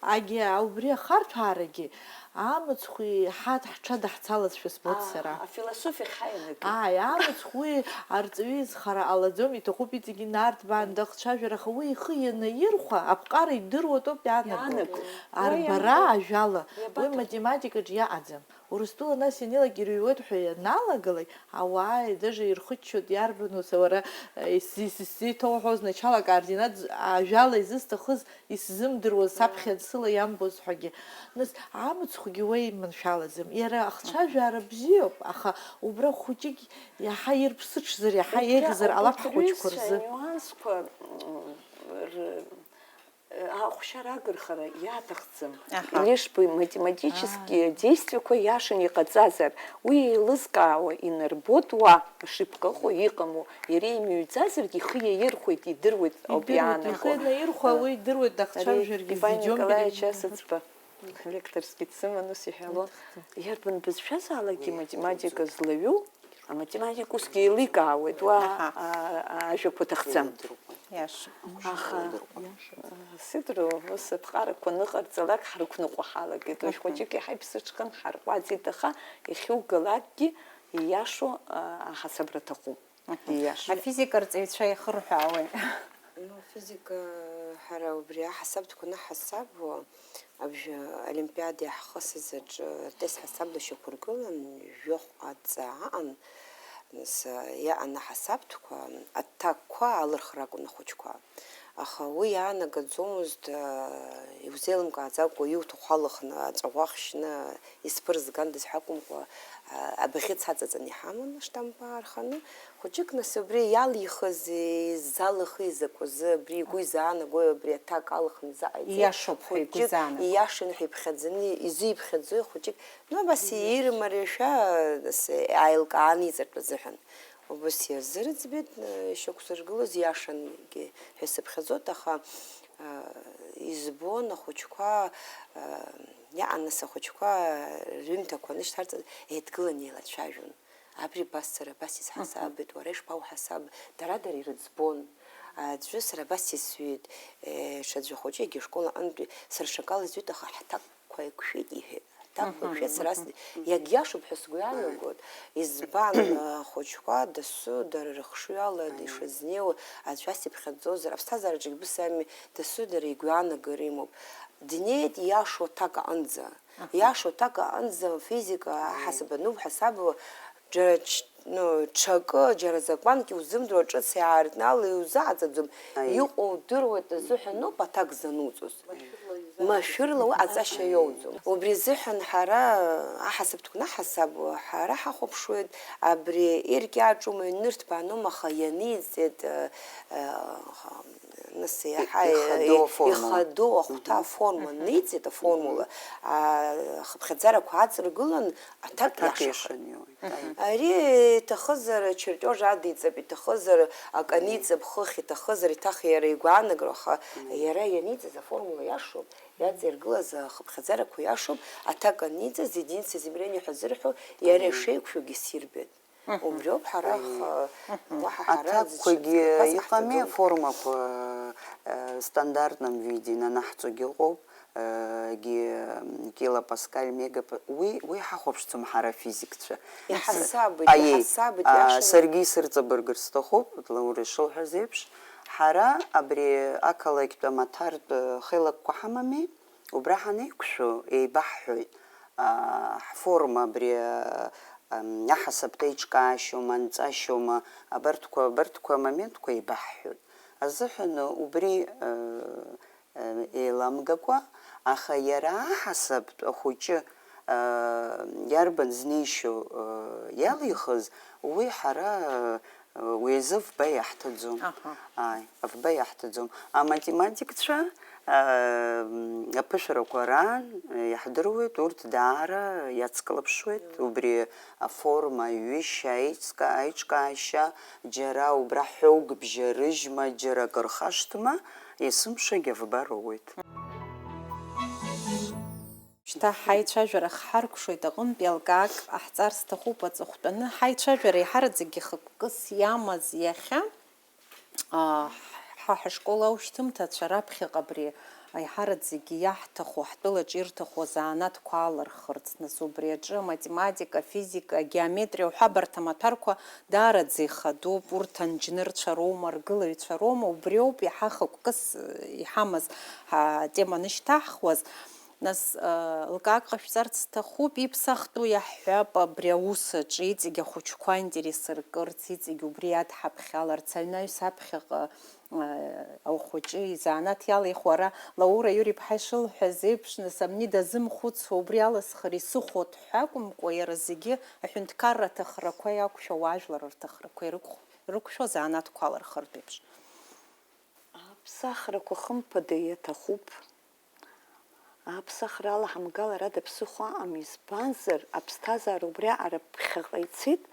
Агьи убри ахарҭәаарагьы амыцхә иҳаҭ ҳҽадаҳцалазшәа збоит сара. Афилософиахь ҳаианагеит. Ааи, амыцхә уи арҵаҩы изхара ҟалаӡом, иҭахуп иҵегьы инарҭбааны дахцәажәар, аха уи ихы ианаирхәа, аԥҟара идыруатәоуп иаанаго. Иаанаго. Арбара ажәала, уи математикаҿ иаҟаӡам. Урыстәыла нас ианнеилак ирыҩуеит ҳәа ианалагалак, ауаа даже ирхыччоит, иарбан ус, уара, э, ис-, ис-, исзеиҭоуҳәоз, начало координат з-, ажәала изысҭахыз, исзымдыруаз, саԥхьа сыла иамбоз ҳәагьы. Нас, амыцхәгьы уеиманшәалаӡам. Иара ахцәажәаара бзиоуп, аха убра хәыҷык иаҳа ирԥсыҽзар, иаҳа еиӷьзар ҟалап ҳхәыҷқәа рзы. Нюансқәа, м, р-, Ахәшьара агырхара иаҭахӡам. Аха. Лишь бы математические действиақәа иашан иҟаҵазар, уи еилызкаауа инарбоит уа, ошибка ыҟоу, иҟаму, иара имыҩӡазаргьы ихы иаирхәеит, идыруеит ауп иаанаго. Идыруеит, ихы ианаирхәа, уи идыруеит, дахцәажәаргьы. Иван Николаевич Асыӡба лекторсгьы дсыман, ус иҳәалон, иарбан бызшәазаалакгьы математика злаҩу, Аматематика усгьы еиликаауеит, уа, аҳа, а, а, ажәақәа ҭахӡам. Иашоуп. Аха, а, сидрур, ус аԥҟарақәа аныҟарҵалак, ҳрықәныҟәо ҳалагеит. Уажә хәыҷык иаҳа иԥсыҽхан ҳарҟәаҵит, аха иахьугалакгьы ииашоу, а, аҳасабра аҭахуп. Ииашоу. Афизика рҵаҩцәа иахырҳәаауеи? Ну, афизика Ҳара убри аҳасабтәқәа анаҳасабуа, абжьы олимпиада иаҳхысыз аҿы тест ҳасабла шьақәыргылан, жәохә аҵа аан, нас, иаан аҳасабтәқәа, аҭакқәа алырхра акәын ахәыҷқәа. Аха уи иаанагаӡомызт, иузеилымкааӡакәа иуҭаху алыхны, аҵәаӷәа хшьны, исԥырзгандаз ҳәа акәымкәа, абӷьыц аҵаҵаны иҳаман аштампы аарханы. Хәыҷык, нас, убри иалихыз, изалыхи закәызы, абри игәы изаанагои, абри аҭак алхны изаҟаиҵеи? Ииашоуп ҳәа игәы Хәыҷык изаанагои? Ииашан ҳәа иԥхьаӡаны, изы иԥхьаӡои, хәыҷык, ну, абас иирмариашәа, нас, аилкааны иҵартә азыҳәан. Убас иазырӡбеит, э, ишьақәсыргылоз ииашангьы ҳәа сыԥхьаӡоит, аха, э, избон ахәыҷқәа, э, иааныс ахәыҷқәа рҩымҭақәа анышьҭарҵа, еидгыланы еилацәажәон. Абри абас сара абас исҳасабит, уара ишԥауҳасаб? Дара-дара ирыӡбон. Аӡәы сара абас исҩит, е, ҽаӡәы хәыҷы егьи ашкол аҟынтәи сара ҽакала изҩит, аха ҳҭакқәа еиқәшәеит, иҳәеит. Ҳҭакқәа еиқәшәеит, сара с-, иагьиашоуп ҳәа сгәы иаанагоит. Избан, ахәыҷқәа дасу дара рыхшыҩ ала ишазнеиуа, аӡә ас иԥхьаӡозар, аԥсҭазаараҿ егьбыс ами, дасу дара игәаанагара имоуп. Днеит иашоу аҭак аҟынӡа. Иашоу аҭак аҟынӡа физика ҳасаб ануп ҳасабла, џьара ҽ-, ну, ҽакы, џьара закәанк иузымдыруа ҿыц иаартны ала иузаҟаҵаӡом. Аиеи. Иҟоу удыруеит азыҳәаноуп аҭак зануҵоз. Машәырла уи аҵашьа иоуӡом. Убри азыҳәан ҳара аҳасабтәқәа наҳасабуа, ҳара ҳахәаԥшуеит абри иркьаҿума, инырҭбаанума, аха ианиҵеит, э, э, нас иаҳа ихадоу аформула. Ихадоу ахәҭа аформа ниҵеит, аформула. А, ахыԥхьаӡарақәа аҵыргылан, аҭак иашахеит. Ари иҭахызар ачертиож адиҵап, иҭахызар акы аниҵап, хыхь, иҭахызар еиҭах иара игәаанагара, аха иара ианиҵаз аформула иашоуп, иаҵиргылаз ахыԥхьаӡарақәа иашоуп, аҭак аниҵаз, единица измерения ҳәа зырҳәо, иара ишеиқәшәогьы сирбеит. Убриоуп ҳара ҳа-, уаҳа ҳара аҭакқәагьы зҽазкақәаз иҟами, ҳаҳҭаӡом. Аформақәа, э, стандартном виде инанаҳҵогьы ыҟоуп, э, ги-, килопаскаль, мегап-, уи, уи ҳахәаԥшӡом ҳара афизикцәа. Иҳасабит, аиеи, иҳасабит, а, иашаны. Саргьы исырҵабыргыр сҭахуп, Лаура ишылҳәаз еиԥш, ҳара абри ақалақьтә амаҭартә, э, хеилакқәа ҳамами, убра ҳанеиқәшәо еибаҳҳәоит, а, ҳформа абри, а, ам, аҳасабтә еиҿкаашьоума, анҵашьоума, абарҭқәа, абарҭқәа амоментқәа еибаҳҳәоит. Азыҳәан убри, э, э, еиламгакәа, аха иара аҳасабтә ахәыҷы, э, иарбан знеишьо, э, иалихыз, уи ҳара, э, уи азы фба иаҳҭаӡом. Аҳа. Ааи, афба иаҳҭаӡом. Аматематикцәа, э, м, аԥышәарақәа раан, э, иаҳдыруеит, урҭ даара иацклаԥшуеит, убри аформа, аҩышьа, аиҿка-, аиҿкаашьа, џьара убра ҳәоук бжьарыжьма, џьара акы рхашҭма, есымшагь афба роуеит. Шьҭа ҳаицәажәара хҳаркәшоит, аҟынтәи алкаак ҟаҳҵар сҭахуп аҵыхәтәаны. Ҳаицәажәара еиҳараӡакгьы хықәкыс иамаз иахьа, аа, ҳа ҳашкол аушьҭымҭацәа раԥхьаҟа абри аиҳараӡакгьы иаҳҭаху, ҳтәылаҿ ирҭаху азанааҭқәа алырхырц, нас убри аҿы аматематика, афизика, агеометриа уҳәа абарҭ амаҭәарқәа даараӡа ихадоуп, урҭ анџьнырцәа роума, ргылаҩцәа роума, убриоуп иаҳа хықәкыс, э, иҳамаз ҳатема анышьҭаҳхуаз. Нас, э, лкаак ҟашәҵарц сҭахуп, иԥсахтәу иаҳҳәап, абри аус аҿы иҵегь ахәыҷқәа аинтерес ркырц, иҵегь убри иадҳаԥхьаларц, аҩнаҩс аԥхьаҟа, э, ахәыҷы изанааҭ иалихуа, ара Лаура Иури-иԥҳа ишылҳәаз еиԥш, нас, амни дазымхәыцуа, убри алысхыр исыхәот ҳәа акәымкәа, иара зегьы аҳәынҭқарра аҭахрақәа иақәшәауа, ажәлар рҭахрақәа ирықәхә-, ирықәшәо азанааҭқәа алырхыртә еиԥш. Аԥсахрақәа хымԥада иаҭахуп. Аԥсахра ала ҳамгалар ада ԥсыхәа ыҟам, избанзар, аԥсҭазаара убриаҟара ԥхьаҟа ицеит,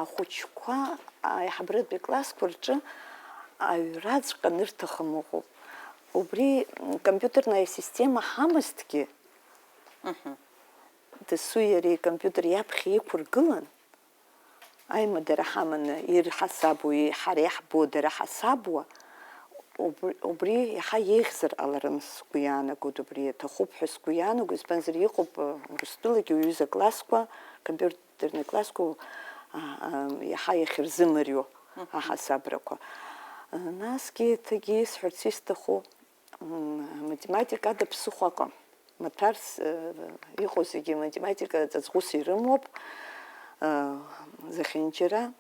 ахәыҷқәа аиҳабратәи классқәа рҿы аҩраҵәҟьа анырҭахым ыҟоуп. Убри, м, компиутерная система ҳамазҭгьы, дасу иареи икомпиутер иаԥхьа иқәыргылан, аимадара ҳаманы, ирҳасабу, ҳара иаҳбо дара ҳасабуа, убри, убри иаҳа еиӷьзар ҟаларын сгәы иаанагоит, убри аҭахуп ҳәа сгәы иаанаго, избанзар, иҟоуп, э, Урыстәылагьы уҩыза классқәа, компиутерный классқәа, а, а, иаҳа иахьырзымариоу аҳасабрақәа. Насгьы еиҭагьы исҳәарц исҭаху, Математика ада ԥсыхәа ыҟам. Маҭәарс, э, иҟоу зегьы математика ҵаҵӷәыс ирымоуп, э, зехьынџьара.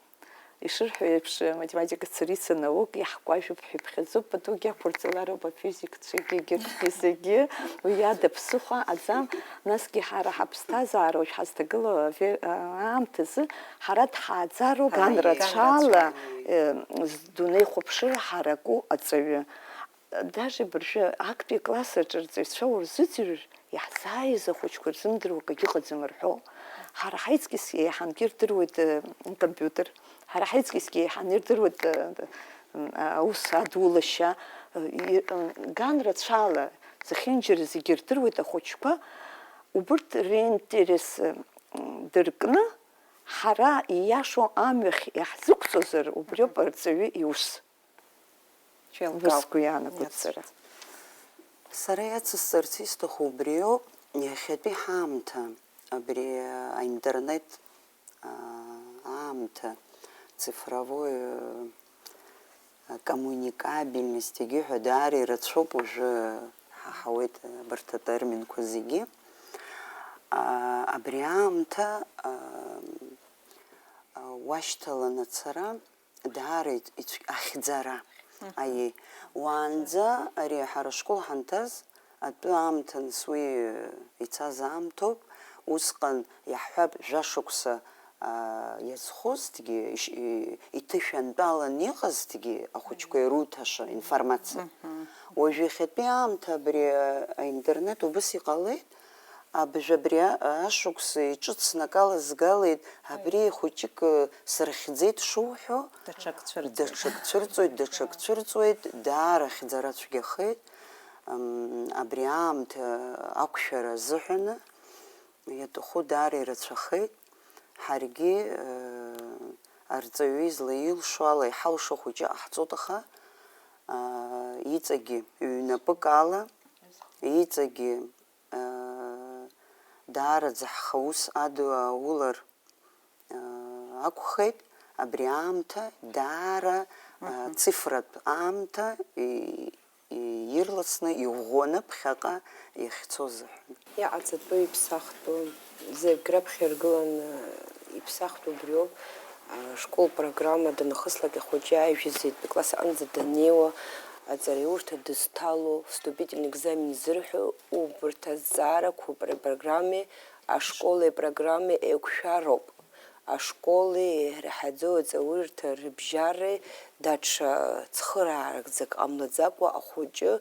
Ишырҳәо еиԥш, математика царица наук, иаҳкәажәуп ҳәа иԥхьаӡоуп, патугьы ақәырҵалароуп, афизикцәагьы, егьырҭгьы зегьы. Уи ада ԥсыхәа аӡам, насгьы ҳара ҳаԥсҭазаара уажә ҳазҭагылоу аве-, аамҭазы ҳара дҳааӡароуп, ганрацәала, ганрацәала, э, дунеихәаԥшыра ҳараку аҵаҩы. Даже абыржәы актәи акласс аҿы рҵаҩцәа урзыӡырҩыр, иаҳзааиз ахәыҷқәа ирзымдыруа акгьы ыҟаӡам рҳәо. Ҳара ҳаиҵкьысгьы еиҳангьы ирдыруеит, э, компиутер. Ҳара ҳаиҵкьысгьы еиҳаны ирдыруеит, э, м, аус адулашьа, э, и-, э, ган рацәала зехьынџьара зегьы ирдыруеит ахәыҷқәа. Убырҭ ринтерес, э, м, дыркны, ҳара ииашоу амҩахь иаҳзықәҵозар, убриоуп арҵаҩы иус. Шәеилкаауп. Уи сгәы иаанагоит сара. Сара иацысҵарц исҭаху убриоуп, иахьатәи ҳаамҭа, абри аинтернет, аа, аамҭа, цифровой, аа, коммуникабельность егьи ҳәа даара ирацәоуп уажәы, ҳаҳауеит абарҭ атерминқәа зегьы. Аа, абри аамҭа, аа, уашьҭалан ацара, даара ицә-, ахьӡара. Мгм. Аиеи. Уаанӡа ари ҳара ашкол ҳанҭаз атәы аамҭаныс уи ицаз аамҭоуп. Усҟан иаҳҳәап, жәашықәса, аа, иазхозҭгьы, иш-, и-, иҭышәантәалан иҟазҭгьы ахәыҷқәа ируҭаша информациа. Мгм. Уажә иахьатәи аамҭа абри, а, аинтернет убыс иҟалеит, абжа абри ашықәса иҿыцны акала згалеит, абри хәыҷык, э, сырхьӡеит шуҳәо, даҽак цәырҵуеит. Даҽак цәырҵуеит, даҽак цәырҵуеит, даара хьӡара цәгьахеит. Ам, абри аамҭа ақәшәара азыҳәаны иаҭаху даара ирацәахеит. Ҳаргьы, э, арҵаҩы излаилшо ала иҳалшо хәыҷы ҟаҳҵоит, аха, аа, иҵегьы ҩнапык ала, иҵегьы, аа, даараӡа ҳхы аус аду-, аулар, аа, акәхеит. Абри аамҭа даара, аа, мгм, цифратә аамҭа, и-, ирласны иӷәӷәаны ԥхьаҟа иахьцо азыҳәан. Иҟаҵатәу иԥсахтәу, зегь раԥхьа иргыланы иԥсахтәу убриоуп, ашкол программа данахыслак ахәыҷы ажәа зеитәи класс аҟынӡа даннеиуа, аҵараиурҭа дызҭало, вступительный экзамен зырҳәо, убарҭ азҵаарақәа убри апрограммеи ашколи апрограммеи еиқәшәароуп. Ашколи ираҳаӡоу аҵараиурҭа рыбжьареи даҽа цхырааракӡак ҟамлаӡакәа ахәыҷы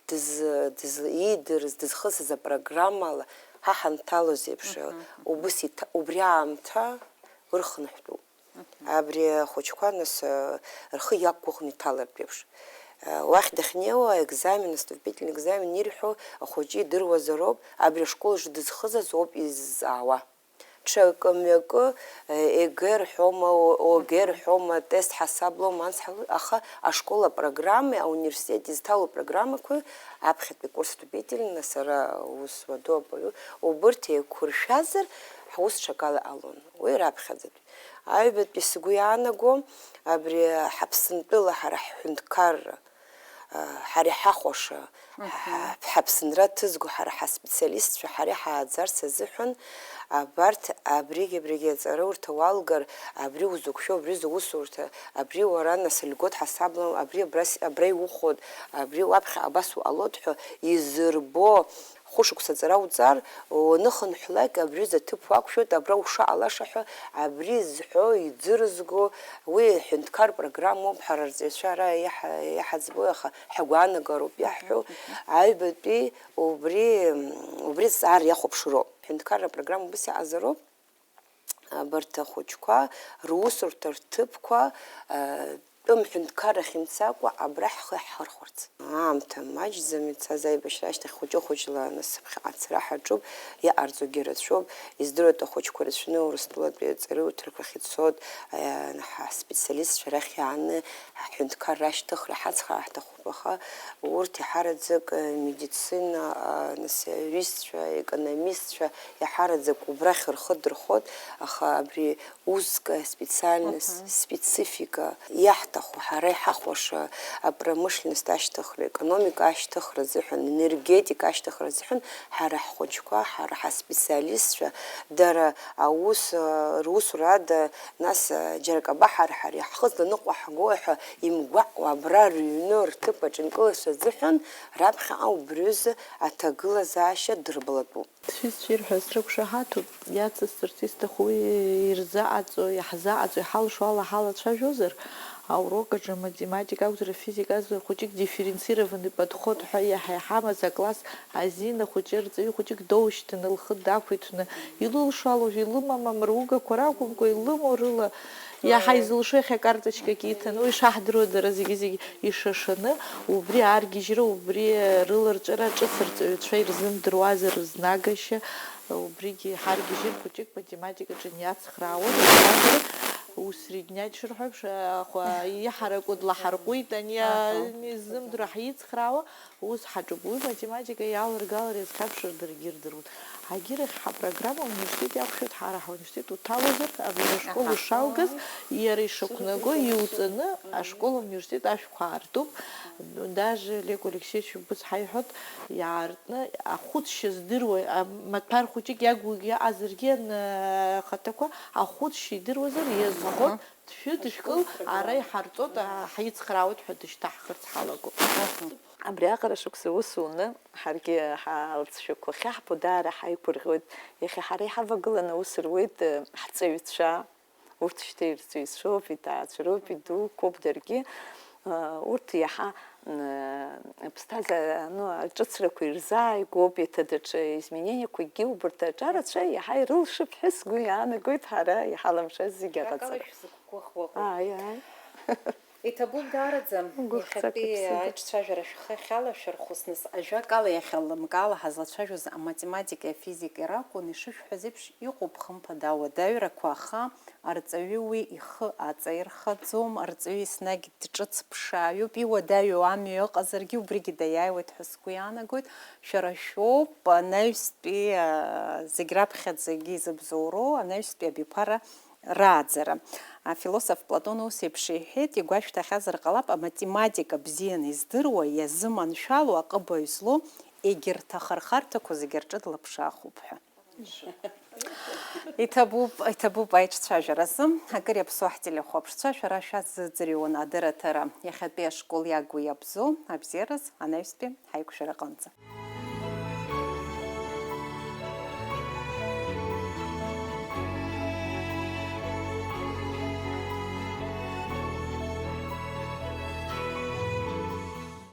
дыз-, дыз-, иидырыз, дызхысыз апрограммала ҳа ҳанҭалоз еиԥш, мгм, мгм, убыс иҭ-, убри аамҭа ырхынҳәтәуп. Мгм. Абри ахәыҷқәа, нас, рхы иақәгәыӷны иҭалартә еиԥш. Уахь дахьнеиуа, аекзамен, аступительный экзамен ирҳәо ахәыҷы идыруазароуп, абри ашкол аҿы дызхызаз ауп иззаауа. Ҽакы-мҩакы, э, ЕГЭ рҳәома, о-, ОГЭ рҳәома, тест ҳасаблома, анс ҳалу-, аха ашкол апрограммеи ауниверситет изҭало апрограммақәеи аԥхьатәи курс вступительный, сара аус уаду апоет, убырҭ еиқәыршәазар, ҳус ҽакала иҟалон. Уи раԥхьаӡатәи. Аҩбатәи сгәы иаанаго, абри ҳаԥсынтәыла ҳара ҳҳәынҭқарра, ҳара иҳахәаша, мгм, ҳа-, ҳаԥсынра ҭызго ҳара ҳаспециалистцәа ҳара иҳааӡарц азыҳәан, абарҭ абригь-абригь аҵараиурҭа уалгар, абри узықәшәо, абри зусурҭа, абри уара нас льгот ҳасаблам, абри абра с-, абра иухәот, абри уаԥхьа абас уҟалот ҳәа изырбо, хәышықәса аҵара уҵар, уаныхынҳәлак, абри рзы аҭыԥ уақәшәоит, абра ушаҟалаша ҳәа, абри зҳәо, иӡырызго, уи ҳәынҭқар программоуп, ҳара рҵаҩцәа ара иаҳа-, иаҳаӡбои, аха ҳгәаанагароуп иаҳҳәо, аҩбатәи убри, убри зҵаара иахәаԥшроуп. Ҳәынҭқарра апрограмма убас иҟазароуп. Абарҭ ахәыҷқәа русурҭа рҭыԥқәа, а, тәым ҳәынҭқаррахь имцакәа абра ҳхы иаҳхырхәарц. Аамҭа маҷӡам ицаз аибашьра ашьҭахь хәыҷы-хәыҷла насыԥхьаҟа ацара ҳаҿуп, иҟарҵогьы рацәоуп, издыруеит ахәыҷқәа рацәаны Урыстәылатәи аҵараиурҭақәахь ицоит, а, ҳаспециалистцәа рахь иааны ҳҳәынҭқарра ашьҭыхра ҳацхраар ҳҭахуп. Аха урҭ иаҳараӡак, э, медицина, а, нас, аиуристцәа, аекономистцәа иаҳараӡак убрахь рхы дырхот, аха абри узга специальность, Мгм. специфика иаҳҭаху, ҳара иҳахәаша апромышленность ашьҭыхра, аекономика ашьҭыхра азыҳәан, энергетика ашьҭыхра азыҳәан ҳара ҳхәыҷқәа, ҳара ҳаспециалистцәа, дара аус, а, русура ада, нас, а, џьара акы абаҳарҳари, ҳхы зланыҟәаҳгои ҳәа имгәаҟуа абра рыҩны рҭыԥ аҿы инкылашьа азыҳәан раԥхьаҟа убри азы аҭагылазаашьа дырблатәуп. Сҩызцәа ирҳәаз рықәшаҳаҭуп, иацысҵарц исҭаху уи ирзаҟаҵо, иаҳзаҟаҵо, иҳалшо ала ҳалацәажәозар, аурок аҿы аматематика акәзар, афизика акәзар, хәыҷык дифференцированный подход ҳәа иаҳа иҳамаз акласс азин ахәыҷы, арҵаҩы хәыҷык доушьҭны, лхы дақәиҭны, илылшо ала уажә илымам амругақәа ракәымкәа, илымоу рыла иаҳа изылшо иахьа карточкак иҭан, уи шаҳдыруа дара зегьы-зегь ишашаны, убри аргьежьра, убри рыларҵәара ҿыц арҵаҩцәа ирзымдыруазар рызнагашьа, убригьы ҳаргьежьыр хәыҷык математикаҿы иацхраауан, усреднять шырҳәо еиԥш, ахәа иҳараку длаҳарҟәит, ани Аҳа. ани ззымдыруа ҳицхраауа, ус ҳаҿуп. Уи математика иаларгалар иазхьаԥшыр даргьы ирдыруан. Агьырахь ҳапрограмма ауниверситет иақәшәоит, ҳара ҳауниверситет уҭалозар, абри ашкол Аҳа. ушалгаз, иара ишақәнаго иуҵаны, ашкол ауниверситет ашәқәа аартуп. Даже Олег Алексеевич убыс ҳаиҳәоит, иаартны ахәыцшьа здыруа, а, маҭәар хәыҷык иагу-, иаҟазаргьы, ан-, ахаҭақәа ахәыцшьа идыруазар, иазхоит, Аҳа. дшәыдышәкыл, ара иҳарҵоит, а, ҳицхраауеит ҳәа дышьҭаҳхырц ҳалагоуп. Аҳа. Абриаҟара шықәса ус уны, ҳаргьы ҳалҵшәақәа ахьаҳбо даара ҳаигәырӷьоит. Иахьа ҳара иҳавагыланы аус руеит, э, ҳҵаҩцәа. Урҭ шьҭа ирҵаҩцәоуп, иҭаацәароуп, идуқәоуп даргьы. Э, урҭ иаҳа, м, э, аԥсҭазаара, ну, аҿыцрақәа ирзааигәоуп, иаҭа даҽа изменениақәакгьы убарҭ аҿарацәа иаҳа ирылшап ҳәа сгәы иаанагоит, ҳара иҳалымшаз зегьы Акала аҟаҵара. Шәзықәгәыӷуа ыҟоуп. Ааи, ааи. Иҭабуп даараӡа, Гәыхҵәак иахьатәи иԥсыӡ. Аиҿцәажәара шәхы ахьалашәырхәо, нас, ажәакала, иахьа лымкаала ҳазлацәажәоз аматематикеи афизикеи ракәын, ишышәҳәаз еиԥш, иҟоуп, хымԥада, ауадаҩрақәа, аха арҵаҩы уи ихы аҵаирхаӡом, арҵаҩы еснагь дҿыцԥшааҩуп, иуадаҩу амҩа ыҟазаргьы, убригьы даиааиуеит ҳәа сгәы иаанагоит. Шәара шәоуп анаҩстәи, а, зегь раԥхьаӡагьы изыбзоуроу анаҩстәи абиԥара рааӡара. Афилософ Платон ус еиԥш иҳәеит, игәашәҭахьазар ҟалап, аматематика бзианы издыруа, иазыманшәало, аҟыбаҩ злоу, егьырҭ ахырхарҭақәа зегьы рҿы длыԥшаахуп ҳәа. Иҭабуп, иҭабуп аиҿцәажәаразы. Акыр иаԥсоу ҳтелехәаԥшцәа, шәара шәазыӡырҩуан адырраҭара иахьатәи ашкол иагу иабзоу, абзиараз, анаҩстәи ҳаиқәшәараҟынӡа.